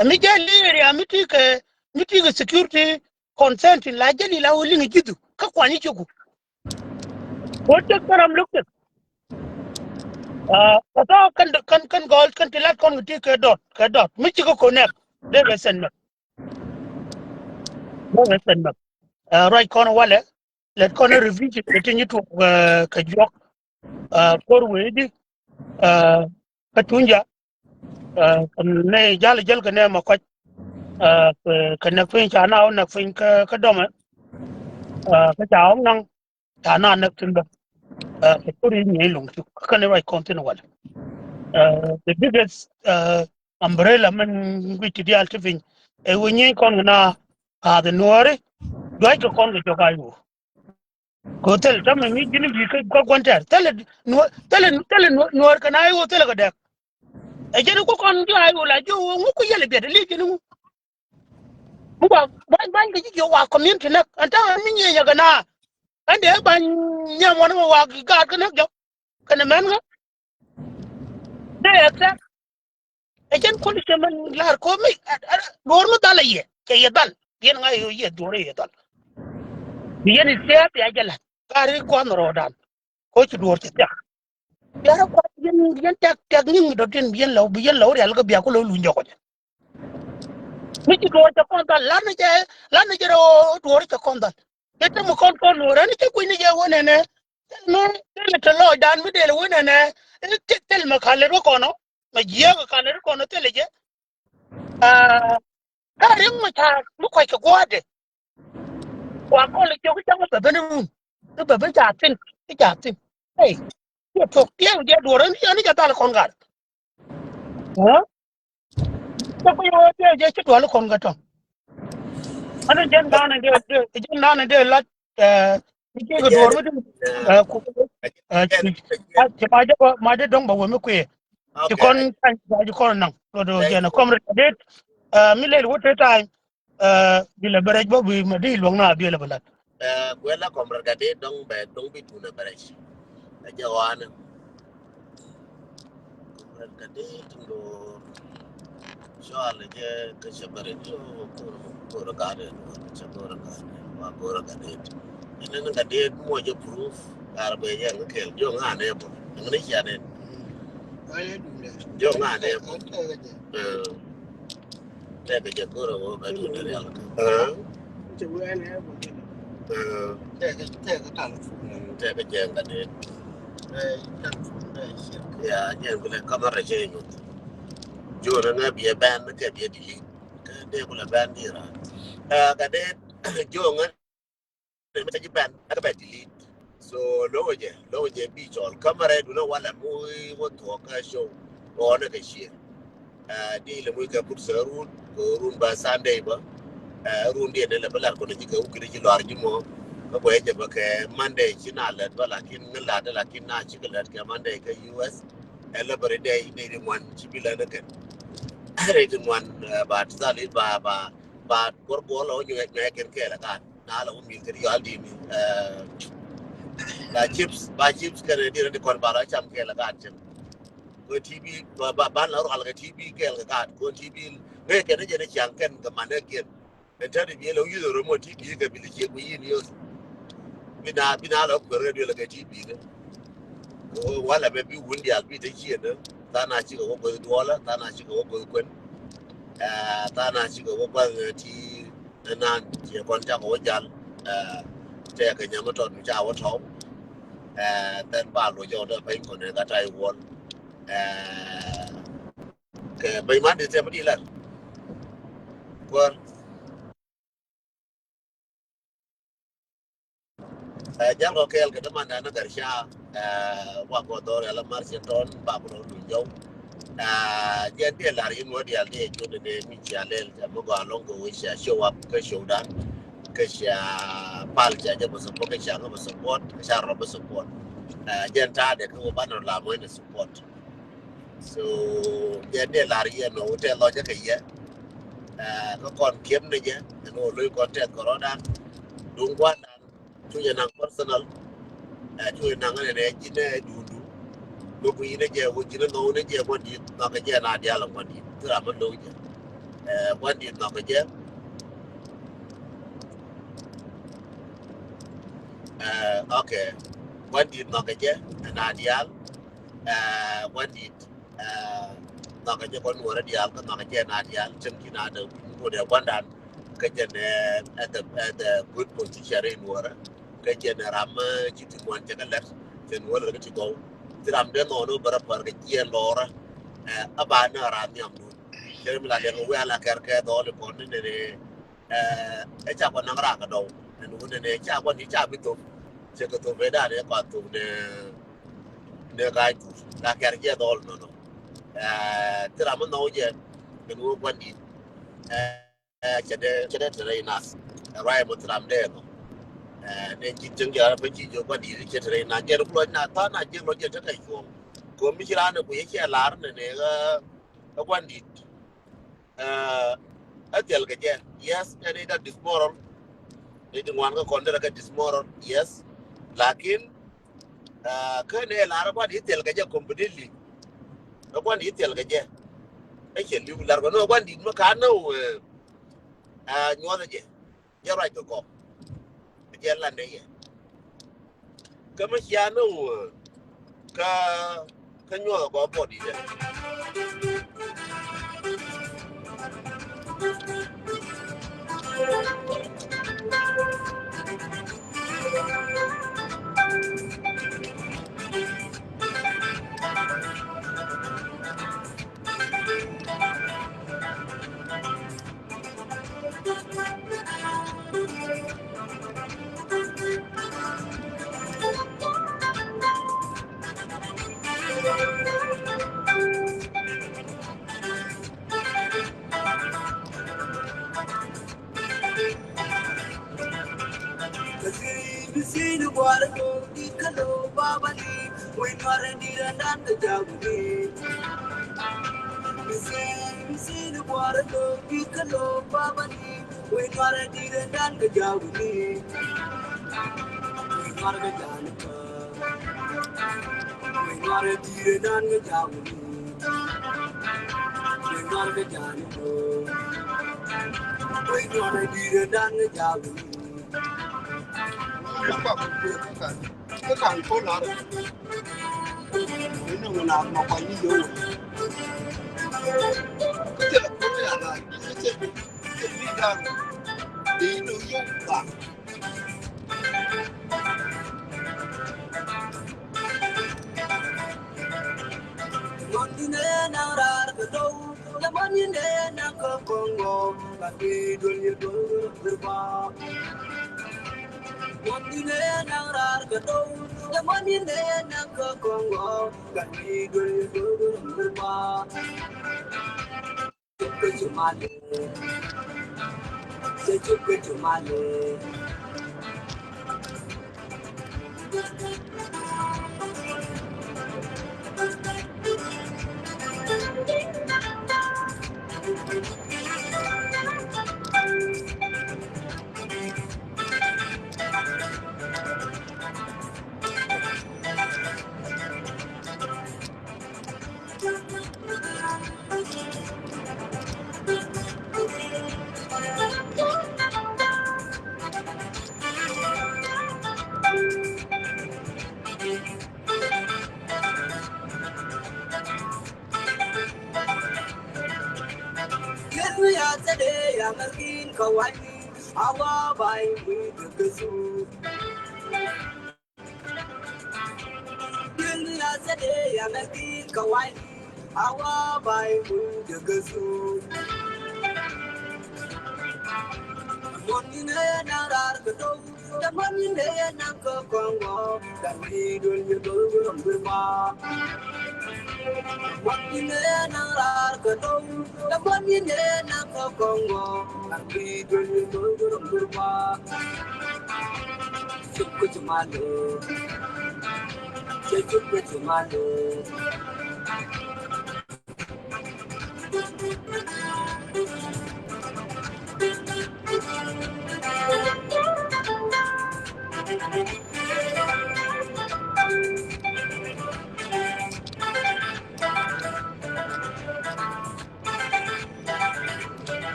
Ɛ mi jɛ li area mi ti kɛ mi ti kɛ security concern tin la jɛ li la wä liŋ ji̱thu kä kuany i̱ cioku. Wä tek kä ram lo̱k tek. Kä tɔ kän kän kän gɔl kän ti lat kɔn kɛ ti kɛ dɔt kɛ dɔt mi ci kɛ connect. Dee bɛ send mɛ. Dee bɛ send mɛ. Ruac kɔn walɛ. Lɛt kɔn revision kɛ ti nyi tuɔk kɛ juɔk. Kor wee di kä Tunja. Kɛ nɛ jal jäl kɛ nɛ ma kɔc. Kɛ nɛ piny ca na wä nɛ piny kä dɔmɛ. Kä ca wä naŋ ca na nɛ piny bä. Kɛ kor yi nyɛ luŋ cuk kä kɛn ruac kɔn thin wal. The biggest umbrella mɛn guic ti diaal ti piny ɛ wä nyɛ kɔn kɛ na a the nuɔri. Duac kɛ kɔn kɛ jɔk a yuɔ. Kɛ ɣöö thilɛ tämɛ mi ji̱n bi kä gua̱n tɛɛr thilɛ nuɔr thilɛ thilɛ nuɔr kɛ na i̱ ɣöö thilɛ kɛ dɛk. Ɛ jɛn i̱ ku kɔn ji̱ a i̱ ɣöö la ji̱ ɣöö ŋuk ku yɛl i̱ biɛt i̱ li̱i̱ ji̱n i̱ ŋuk. Mi wa ba̱ny ba̱ny kɛ ji̱ ji̱ wa community näk ɛn ta̱a̱ mi nyieenyɛ kɛ na. Ɛn dee ba nyam wanɛ mɛ wa gaat kä näk jɔk kɛnɛ mɛn kä. Dee ɛ thɛk. Ɛ jɛn kul cɛ mɛn la̱r ko̱ mi duɔ̱ɔ̱r mi dhal ɛ yɛ cɛ yɛ dhal. Yɛn ŋa̱ yɛ yɛ duɔ̱ɔ̱r ɛ yɛ dhal. Bi yɛn i̱ thia̱a̱p ya jɛ la̱t ka ri kua̱n rɔɔdan. Ko̱ ci duɔ̱ɔ̱r cɛ thia̱k. Biarä kua̱r yɛn yɛn tɛk tɛk nyiŋ mi dɔ̱diɛn bi yɛn lɛ bi yɛn lɛ wä rial kä bia ku lɛ wä luny jɔk ɔ jɛ. Mi ci duɔ̱ɔ̱r cɛ kɔn dhal lan ni jɛ lan ni jɛ rɛ wä duɔ̱ɔ̱r cɛ kɔn dhal. Cɛ te mi kɔn kɔn luɔ̱ɔ̱r ɛn cɛ kui̱ ni jɛ wä nɛnɛ. Thil mi thil mi te lɔɔcdan mi dee lɛ wä nɛnɛ. Thil mi ka̱n lɛ wä kɔn ɔ mɛ jiääk ka̱n lɛ wä kɔn ɔ thil jɛ. Ka riŋ mi ca mi kuac kɛ gua̱a̱dɛ. Wa kɔl i̱ cok i̱ cak mi bɛ ben i̱ run i̱ bɛ ben ca thin i̱ ca thin. Ey, tiɛ tok tiɛ wi̱c diɛ duɔr ɛn i̱ ca dhal kɔn gat. Cɛ kui̱ wä tiɛ jɛ ci duɔl kɔn gat tɔŋ. Ɛn i̱ jɛn dan i̱ diɛ jɛn dan i̱ diɛ lat. I̱ jiɛ kɛ duɔr mi di. Ci ma jɛ ma jɛ dɔŋ bɛ wä mi kuiɛ. Ci kɔn ka̱ny ca ci kɔn naŋ lot wä jɛn kɔm ri dit. Mi lel wä te time. Bi lɛ bɛ rɛc bä bi mɛ di luɔ̱ŋ na bi lɛ bɛ lat. Guɛl la kɔm rɛc ka di dɔŋ bɛ dɔŋ bi tun a bɛ rɛc. Ɛ jɛ ɣɔanɛ. Kɔm rɛc ka di tun do. Cual jɛ kä cɛ bɛ rɛc yo kor kor ka di kor ka di wa kor ka di. Ɛnɛ ni ka di muɔ jɛ proof. Kar bɛ jɛ ŋa kɛl jɔ ŋa nɛ bɔ ŋa ni cia nɛ. Jɔ ŋa nɛ bɔ. Tɛkɛ jɛ go̱rɛ wä bɛ duundɛ rial. Tɛkɛ tɛkɛ telephone. Tɛkɛ jɛ ŋa dee. Ya jɛ kulɛ kamara jɛ nyuth. Jɔ ŋa biɛ bɛn kɛ biɛ dili. Kɛ dee kulɛ bɛn dira. Kɛ dee jɔ ŋa. Mɛ ji̱ bɛn ɛ kɛ bɛ delete. So lo̱k jɛ lo̱k jɛ bi cɔl kamara dun ɛ walɛ mi wä thuɔk kä show. Ɣɔn ɛ kɛ ciɛ. Di lɛ muc kɛ put sɛ run kɛ run ba Sunday bä. Run diɛ ni lɛ bä lat kɔn ji̱ kɛ wukit ji̱ lɔar ji̱ mɔ. Kä bɛ jɛ bä kɛ Monday ci na lɛt bä lakin ŋä lat lakin na ci kɛ lɛt kɛ Monday kɛ U S. Ɛ lɛ bä ri dɛ ni ri ŋuan ci bi lɛ ni kɛn. Ri ti ŋuan ba ti thali ba ba ba guɔr guɔr lɔ nyuɛ nyuɛ kɛn kɛɛl ɛ gaat. Na la wä mith kɛ rial di mi ba chips ba chips kɛn di rɛ di kɔn ba la cam kɛɛl ɛ gaat cɛn. Kɛ T V ba ba la rual kɛ T V kɛɛl kɛ gaat kɛ T V ŋɛ kɛn jɛ ni ciaŋ kɛn kɛ man ɛ kiɛn. Ɛ tɛt i̱ biɛ lɛ wi̱i̱ rɛ mɔ T V kɛ bi lɛ ciek wi̱i̱ ni yoth. Bi na bi na la kuer kɛ duel kɛ T V kɛ. Walɛ mɛ bi wun dial bi te ciet ni than a cikɛ wä gueth duɔlä than a cikɛ wä gueth kuɛn. Than a cikɛ wä guath ti. Ɛnan ciɛ kɔn cakɔ wä jal. Tɛkɛ nyam mi tɔt mi ca wä tɔw. Then ba luɔc jɔw dee peny kɔn ɛ ka tay wuɔl. Kɛ beny man di tɛm di lar. Kuäär. Jal kɔ kɛɛl kɛ dämandan ni Gɛrca. Wa kɔ dhɔr yala mar cɛ tɔn ba ku lɔ luny jɔw. Jɛn diɛ lar yin wä dial diɛ jun ni mi cia lɛl kɛ mi gɔaa lɔŋ kɛ wä cia show up kɛ showdan. Kɛ cia pal cia jɛ bä support kɛ cia ŋä bä support kɛ cia rɔ bä support. Jɛn ta̱a̱dɛ kɛ wä banɛ rɔ lam wä ni support. So jɛ dee lar yɛ nɔ wutɛ lɔcɛ kɛ yɛ. Kä kɔn kiɛm ni jɛ ɛn wä lo̱c kɔn tɛth kɛ rɔdan. Duŋ gua̱ndan cu jɛ naŋ personal. Cu jɛ naŋ ɛn ɛ ji̱n ɛ duundu. Lo̱k ku yin ɛ jɛ wä ji̱n ɛ nhɔw ni jɛ gua̱n di̱i̱t nhɔk kɛ jɛ na diaal ɛ gua̱n di̱i̱t thil ram ɛ lo̱k jɛ. Gua̱n di̱i̱t nhɔk kɛ jɛ. Okay. Gua̱n di̱i̱t nhɔk kɛ jɛ ɛ na diaal. Gua̱n di̱i̱t. Nhɔkɛ jɛ kɔn nuɔrɛ diaal kä nhɔkɛ jɛ na diaal cäŋ ci na dee ŋut ɛ gua̱ndan. Kä jɛ nɛ ɛ the ɛ the good position in nuɔrɛ. Kä jɛ nɛ ram ci ti ŋuan cɛ kɛ lɛt cɛ nuɔrɛ kä ti gɔw. Ti ram dee nɔɔn wä bɛ rɛ pär kɛ jiɛn lɔrɛ. Ɛ ba nɛ ram nhiam dun cɛ mi la liɛŋ wia la kɛr kɛ dhɔl i kɔn ni nɛ nɛ. Ɛ ca kɔ naŋ rak kɛ dɔw ɛn wun ɛn ɛ ca kɔ ni ca bi thop. Cɛ kɛ thop ɛ dan ɛ kɔ thop nɛ nɛ ga̱a̱c kut la kɛr jɛ dhɔl nɔnɔ. Ɛ ti ram mi nhɔw jɛ ɛn wun gua̱n dit. Ɛ cɛ dɛ cɛ dɛ tɛrɛ inas ɛ ruac mɔ ti ram dɛ nɔ. Ɛ nɛ ji̱ cäŋ jɛ ram bä ji̱ jɛ gua̱n dit cɛ tɛrɛ inas jɛ rɛ kulɔ inas tha̱a̱n na jɛ lɔ jɛ te kɛ cuɔ̱ŋ. Kɔ mi ci ran ɛ ku yɛ cɛ lar nɛ nɛ ɛ gua̱n dit. Ɛ thil kɛ jɛ yes ɛn ita dismoral. Ni ti ŋuan kä kɔn derɛ kɛ dismoral yes. Lakin, ah, kä nɛ lar gua̱n di thil kɛ jɛ completely. Ɛ gua̱n di thil kɛ jɛ. Ɛ cɛ li̱w lar gua̱n, ɛ gua̱n di mɛ ka nɛ wee, ah, nyuɔth jɛ. Jɛ ruac kɛ kɔ. Jɛ landɛ yɛ. Kä mi cia ni wee kä, kä nyuɔth kɔ buɔt i̱ jɛ.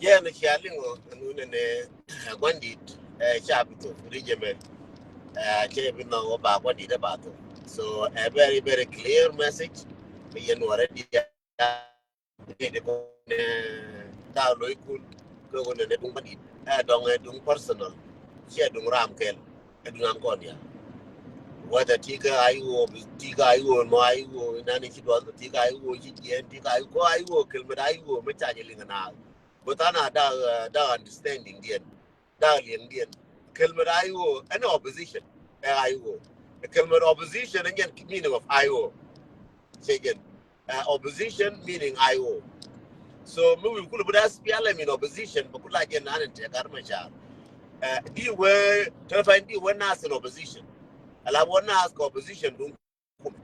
Yɛn cia liŋ ɔ ɛn wun ɛn ɛ guandit ɛ ca bi thok ri jɛ mɛ. Ɛ cɛ bi nhɔk wä ba guandit ɛ ba thok. So ɛ very, very clear message. Bi yɛn wä rɛ diaal. Ni di kɔn ɛ dak lo̱ckun kɛ wun ɛn ɛ duŋ guandit ɛ dɔŋ ɛ duŋ personal. Ciɛ duŋ ram kɛl. Ɛ duŋ an kɔn ya. Whether ti kä I O, ti kä I O mɔ I O inan i̱ ci duɔth, ti kä I O ci jiɛn, ti kä I O, kɔ I O kɛl mɛ da I O mɛ ca jɛ liŋ ɛ naath. But ana da, da understanding diɛn, da liɛŋ diɛn. Kɛlmɛ I O ɛn opposition. Ɛ I O. Kɛlmɛ opposition ɛ jɛn meaning of I O. Cɛ jɛn. Uh, opposition meaning I O. So mi wi̱i̱ kulɛ bi dee S P L M in opposition, bɛ kulɛ jɛn nan in tɛk Gat Macar. Uh, di wee, tɛlɛ pany di wee nas in opposition. Ala wee nas kɛ opposition duŋ kumɛ.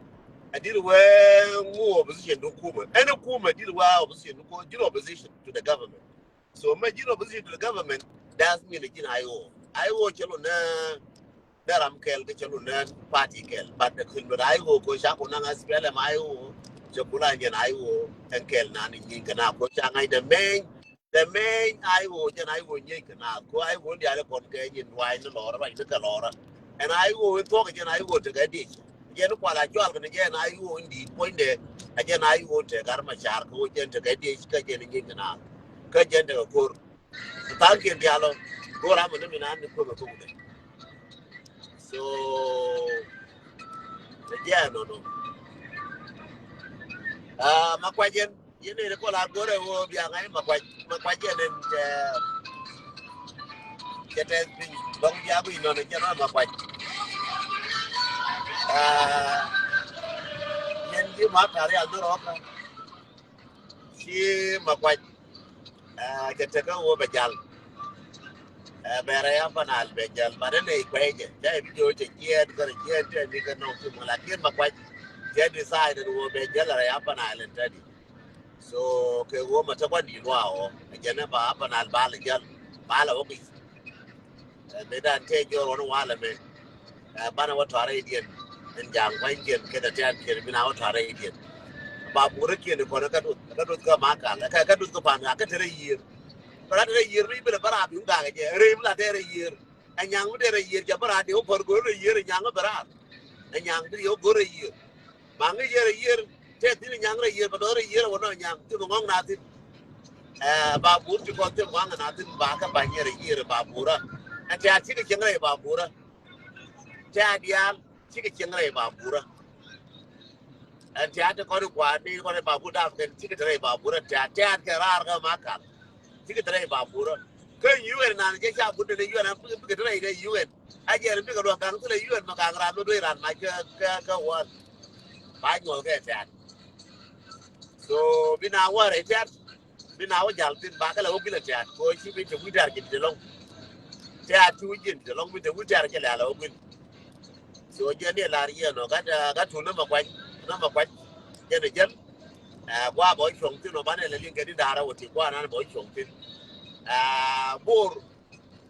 A di wee ŋu opposition duŋ kumɛ. Any kumɛ di wee opposition duŋ kumɛ, ji̱n opposition to the government. So mɛ ji̱n opposition to the government, that mean ji̱n I O. I O cɛ lo nɛ, dee ram kɛl kɛ cɛ lo nɛ party kɛl. But the kɛl mɛ I O ko ca ko naŋ S P L M I O, cɛ kula jɛn I O ɛn kɛl nan in nyin kɛ na ko ca ŋa̱c the main, the main I O jɛn I O nyin kɛ na ko I O diaal kɔn kɛ nyin ruac ni lɔrä ruac ni kɛ lɔrä. Ɛn I O in thuɔk jɛn I O tekɛ dic. Jɛn kuala cual kɛn jɛn I O in di̱i̱t puɔ̱nydɛ. A jɛn I O te Gat Macar kɛ wä jɛn tekɛ diec kä jɛn nyin kɛ na. Kä jɛn tekɛ ko̱r. Tha̱a̱ŋ kiɛn diaal ɔ. Go̱r amɛ ni mi naan ni kuämɛ thokdɛ. So, ɛ jɛn nɔnɔ. Ah, Makuac jɛn. Yɛn ni kɔla go̱rɛ wä bia ŋa̱c Makuac. Makuac jɛn ɛn cɛ, cɛ tɛth piny. Dɔŋ bia bi nɔnɔ jɛn Makuac. Ah, yɛn ji̱ ma kari al ni rɔɔkä. Ci Makuac, ah, cɛ tekɛ wä bɛ jal. Ah, bɛ rɛy Upper Nile bɛ jal. But ɛn ɛ kuɛ jɛ. Cɛ bi jɛ wä cɛ jiɛɛn kɛ rɛ jiɛɛn tɛ ni kɛ nɔŋ ti mɔ. Lakin Makuac cɛ decide wä bɛ jal rɛy Upper Nile ɛn tɛdi. So kɛ wä ma te kuan di luaa wä. Ɛ jɛn ɛ ba Upper Nile ba lɛ jal. Ba lɛ wä kɛ Ɛ, mëë dan tëë jɔr wä ni walɛ mɛ. Ɛ, banɛ wä tɔrɛ idiɛn. Ɛn ja̱a̱ŋ kuanykiɛn kɛnɛ tɛ̈rkiɛn, bi na wä tɔrɛ idiɛn. Ba burä kiɛn kɔn kä duth, kä duth kä Makal, kä, kä duth kä Pan, kä te rɛy yiër. Bä la te rɛy yiër mi bi lɛ bä raar bi wun gakɛ jɛ, rɛy mi la te rɛy yiër. Ɛ nyaŋ mi te rɛy yiër, jɛ bä raar di wä pär go̱r rɛy yiër, ɛ nyaŋ mi bä raar. Ɛ nyaŋ di wä go̱r rɛy yiër. Maŋ i̱ yɛr a yiër, tɛth thi̱n i̱ nyaŋ rɛy yiër, bɛ lɔr i̱ yiër a wä nɔ nyaŋ, ti bi ŋɔŋ na thi̱n. Ɛ, babur ti kɔn ti bi ŋɔŋ na thi̱n, ba kä ba nyɛr a yiër a baburä. Ɛn tɛ̈ a cikɛ cieŋ rɛy baburä. Tɛ̈ a diaal, cikɛ cieŋ rɛy baburä. Ɛn tɛ̈ a ti kɔn i̱ kua̱r ni kɔn i̱ babur dap kɛn, cikɛ te rɛy baburä. Tɛ̈ a tɛ̈t kɛ raar kä Makal. Cikɛ te rɛy baburä. Kä U N nan jɛ ca gut ni U N an bikɛ te rɛy dee U N. A jɛ ni bikɛ luɔk kaŋ thilɛ U N ma kaŋ ram ni duec ran mac kä, kä, kä wäl. Ba nyuɔl kɛ tɛ̈t. So, bi na wä rɛy tɛ̈t. Bi na wä jal thin ba kɛ lɛ wä guil a tɛ̈t. Ko ci bi te wi̱i̱ tɛ̈r jɛ ti te lɔŋ. Tɛ̈t ti wi̱i̱ jɛ ti te lɔŋ bi te wi̱i̱ tɛ̈r jɛ lɛ lɛ wä guil. So jɛ ni lar yɛ nɔ gat, gat tun ni Makuac, ni Makuac. Jɛ ni jɛn. Ɛ, gua bɔ cuɔŋ thin ɔ banɛ lɛ liŋ kɛ ni da̱rä wä ti gua nan bɔ cuɔŋ thin. Ɛ, Bor,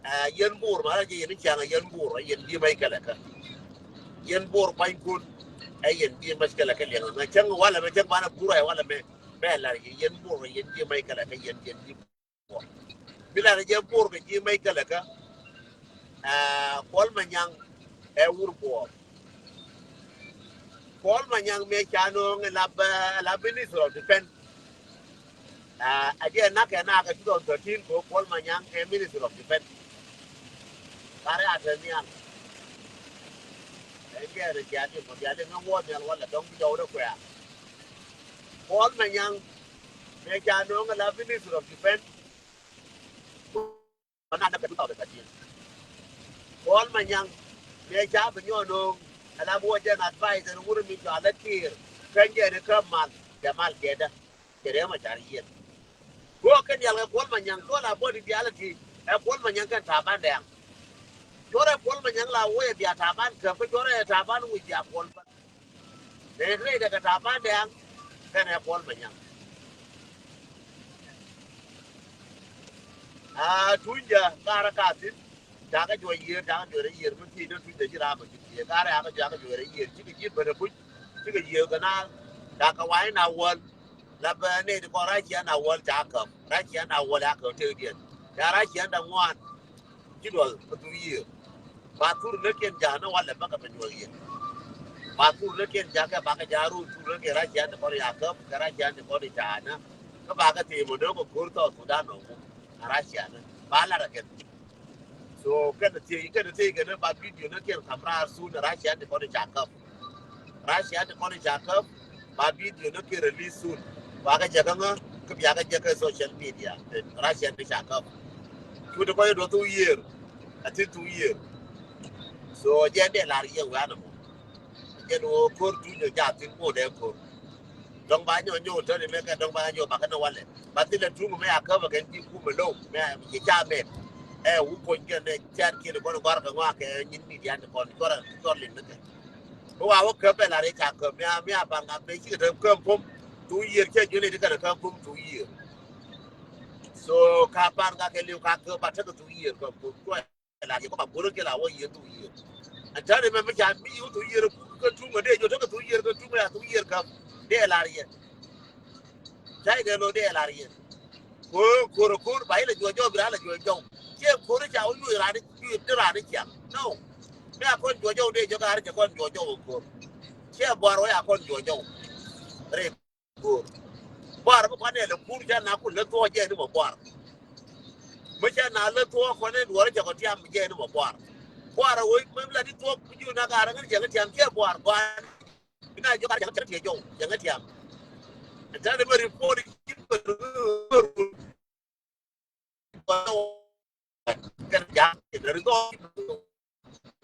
ɛ, yɛn Bor ma rɛ jɛ yɛn ni ciaŋ yɛn Bor, yɛn bi mɛ kɛlɛ kä. Yɛn Bor kuanykun, ɛ, yɛn bi mɛ kɛlɛ kä liɛŋ. Mɛ cäŋ walɛ mɛ cäŋ banɛ Bor ɛ walɛ mɛ, bɛ lar yɛ yɛn Bor, yɛn bi mɛ kɛlɛ kä yɛn, yɛn bi Bor. Bi la ni jɛ Bor kɛ ji̱ mec kɛ lɛ kä. Aa, Kuɔl Manyaŋ ɛ wur Bor. Kuɔl Manyaŋ mëë ca nööŋ ɛ lap, ɛ lap Minister of Defense. Aa, a jɛ nak kɛ nak kɛ two thousand thirteen kɛ Kuɔl Manyaŋ ɛ Minister of Defense. Kari a te nhial. Ɛ jɛ rɛ jiath imɔ diaal imɛ wä nhial wala dɔ̱ŋ bi jɔw rɛ kuɛ̈ɛ̈. Kuɔl Manyaŋ mëë ca nööŋ ɛ la Minister of Defense. Kuɔl Manyaŋ mëë ca bi nyɔk nööŋ ɛ la bi wä jɛn advisor wur mi cɔal ɛ Kiir. Kɛn jɛ ni kä mal, jɛ mal jɛ dä. Cɛ rɛm a car yieth. Kuɔ kɛn yal kɛ Kuɔl Manyaŋ, kuɔ la bɔt in diaal a ti ɛ Kuɔl Manyaŋ kɛn Taban Dɛŋ. Cuɔrɛ Kuɔl Manyaŋ la wee bia Taban käp, kä cuɔrɛ Taban wi̱c bia Kuɔl Manyaŋ. Ɛ rɛy dɛ kɛ Taban Dɛŋ kɛnɛ Kuɔl Manyaŋ. A Tunyä karɛ ka thi̱n. Cakɛ juɔc yiër, cakɛ juɔc rɛy yiër mi thiec ni Tunyä ji̱ raam mi thiec. Karɛ akɛ juɔc, akɛ juɔc rɛy yiër. Cikɛ ji̱ ben ɛ kuc, cikɛ yiër kɛ na. Cakɛ wa̱i̱ na wäl. La bɛ nɛy ti kɔn Racia na wäl ca käp. Racia na wäl a käp tëkdiɛn. Ca Racia da̱ŋ ŋuan. Ci duɔth kä thur yiëë. Ba thur näkiɛn ja̱a̱nä walɛ bäkɛ bɛ nyuɔth yɛ. Ba thur näkiɛn ja̱a̱ kɛ bakɛ ja̱a̱ run thur näkiɛn Racia ti kɔn ya käp kɛ Racia ti kɔn ya ca̱a̱nä. Kä bakɛ thim ɔ nööŋ kɛ ko̱r South Sudan nɔmɔ. A Racia ni ba lar ɛ kɛn. So kɛn thiec, kɛn thiec kɛn ba video näkiɛn ka̱m raar soon Racia ti kɔn ya ca käp. Racia ti kɔn ca käp, ba video ni kɛ release soon. Ba kɛ jɛ kä ŋä, kä bia kɛ jɛ kä social media. Racia ti ca käp. Cu ti kɔn duɔth thok yiër. A thi̱n two year. So jɛn dee lar yɛ wi̱i̱ an ɛmɔ. Jɛn ɣöö ko̱r tuuc ɔ jaa thi̱n ko̱r dee ko̱r. Dɔ̱ŋ ba nyɔk nyɔk tɔ̱ni mɛ kɛ dɔ̱ŋ ba nyɔk bakɛ ni walɛ. Ba thilɛ tuŋ mɛ a käp ɛ kɛn ji̱ kumɛ lo̱w mɛ a ci ca mɛt. Ɛ wu kony kɛn ɛ cɛɛt kiɛn kɔn gɔ̱r kɛ ŋɔak kɛ nyin midian kɔn cuɔr cuɔr liŋ ni kɛ. Bi wa wä käp bɛ la rɛy ca käp mi a mi a pa̱n ka ben cikɛ te käp pom. Two year cɛ jiöni ti kɛn a käp pom two year. So ka pa̱n ka kɛ liw ka käp ba tekɛ two year käp pom cuɔy. La yɛ kɔ ba go̱r kɛ la wä yɛ two year. Ɛn tani mɛ mi ca mi yɛ two year kä tuŋ a dee jɔ tekɛ two year kä tuŋ a two year käp dee la yɛ. Ca ikɛ lo̱ dee lar yɛn. Ko̱r ko̱r ko̱r ba ilɛ juɔc jɔw bi ral lɛ juɔc jɔw. Ciɛ ko̱r ca wä yuɔc ran yuɔc ni ran ni ciaŋ. No. Mi a kɔn juɔc jɔw dee jɔk a ri cɛ kɔn juɔc jɔw ko̱r. Ciɛ buar wä a kɔn juɔc jɔw. Ri ko̱r. Buar mi kɔn ɛ lɛ kur ca na kun lɛ thuɔk jɛ ni mɔ buar. Mi ca na lɛ thuɔk kɔn ɛ duɔr cɛ kɔ tiam jɛ ni mɔ buar. Buar wä mi la di thuɔk mi ju na ka ri ŋäni cɛ ŋä tiam ciɛ buar gɔan. Ina jɔk a jɛŋ tiɛŋ jɔw jɛŋ tiɛŋ. Ɛn tɛn mɛ report ji̱ bɛ run kɛn ja̱a̱k kɛn result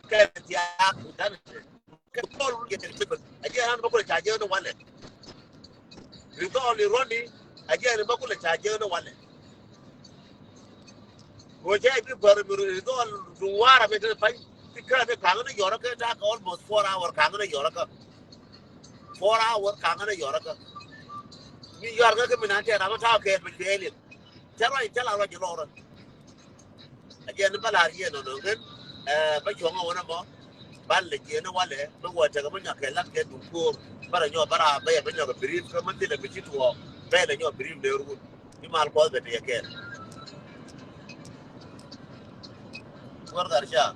kɛn tiaak kɛn kɛn tɔl kɛn tɛn. A jɛ an bä kulɛ ca jɛ ni walɛ. Result ni rɔni a jɛ ni bä kulɛ ca jɛ ni walɛ. Wä jɛ bi bär mi ri dhɔl duŋ war a mi te pany. Ti kɛ ni kaŋ ni yɔrä kɛ ta kɛ almost four hour kaŋ ni yɔrä kɛ. Four hour kaŋ ni yɔrä kɛ. Mi yɔrä kɛ kɛ mi nan tɛ ram ta kɛ mi kɛ lin. Tɛ rɔ in tɛ la rɔ ji lɔrä. A jɛ ni bä lar yɛ nɔ nɔ ŋen. Ɛ bä cuɔŋ a wä na mɔ. Ban lɛ jiɛ ni walɛ mi wä tɛ kɛ mi nyɔ kɛ lat kɛ duŋ ko̱o̱r. Bä rɛ nyɔ bä ra bä yɛ bä nyɔ kɛ brief kɛ mi thilɛ mi ci tuɔɔk. Bɛ lɛ nyɔ brief lɛ run. Bi mal kuɔth bɛ tëë kɛɛl. Kuäär dhar ca.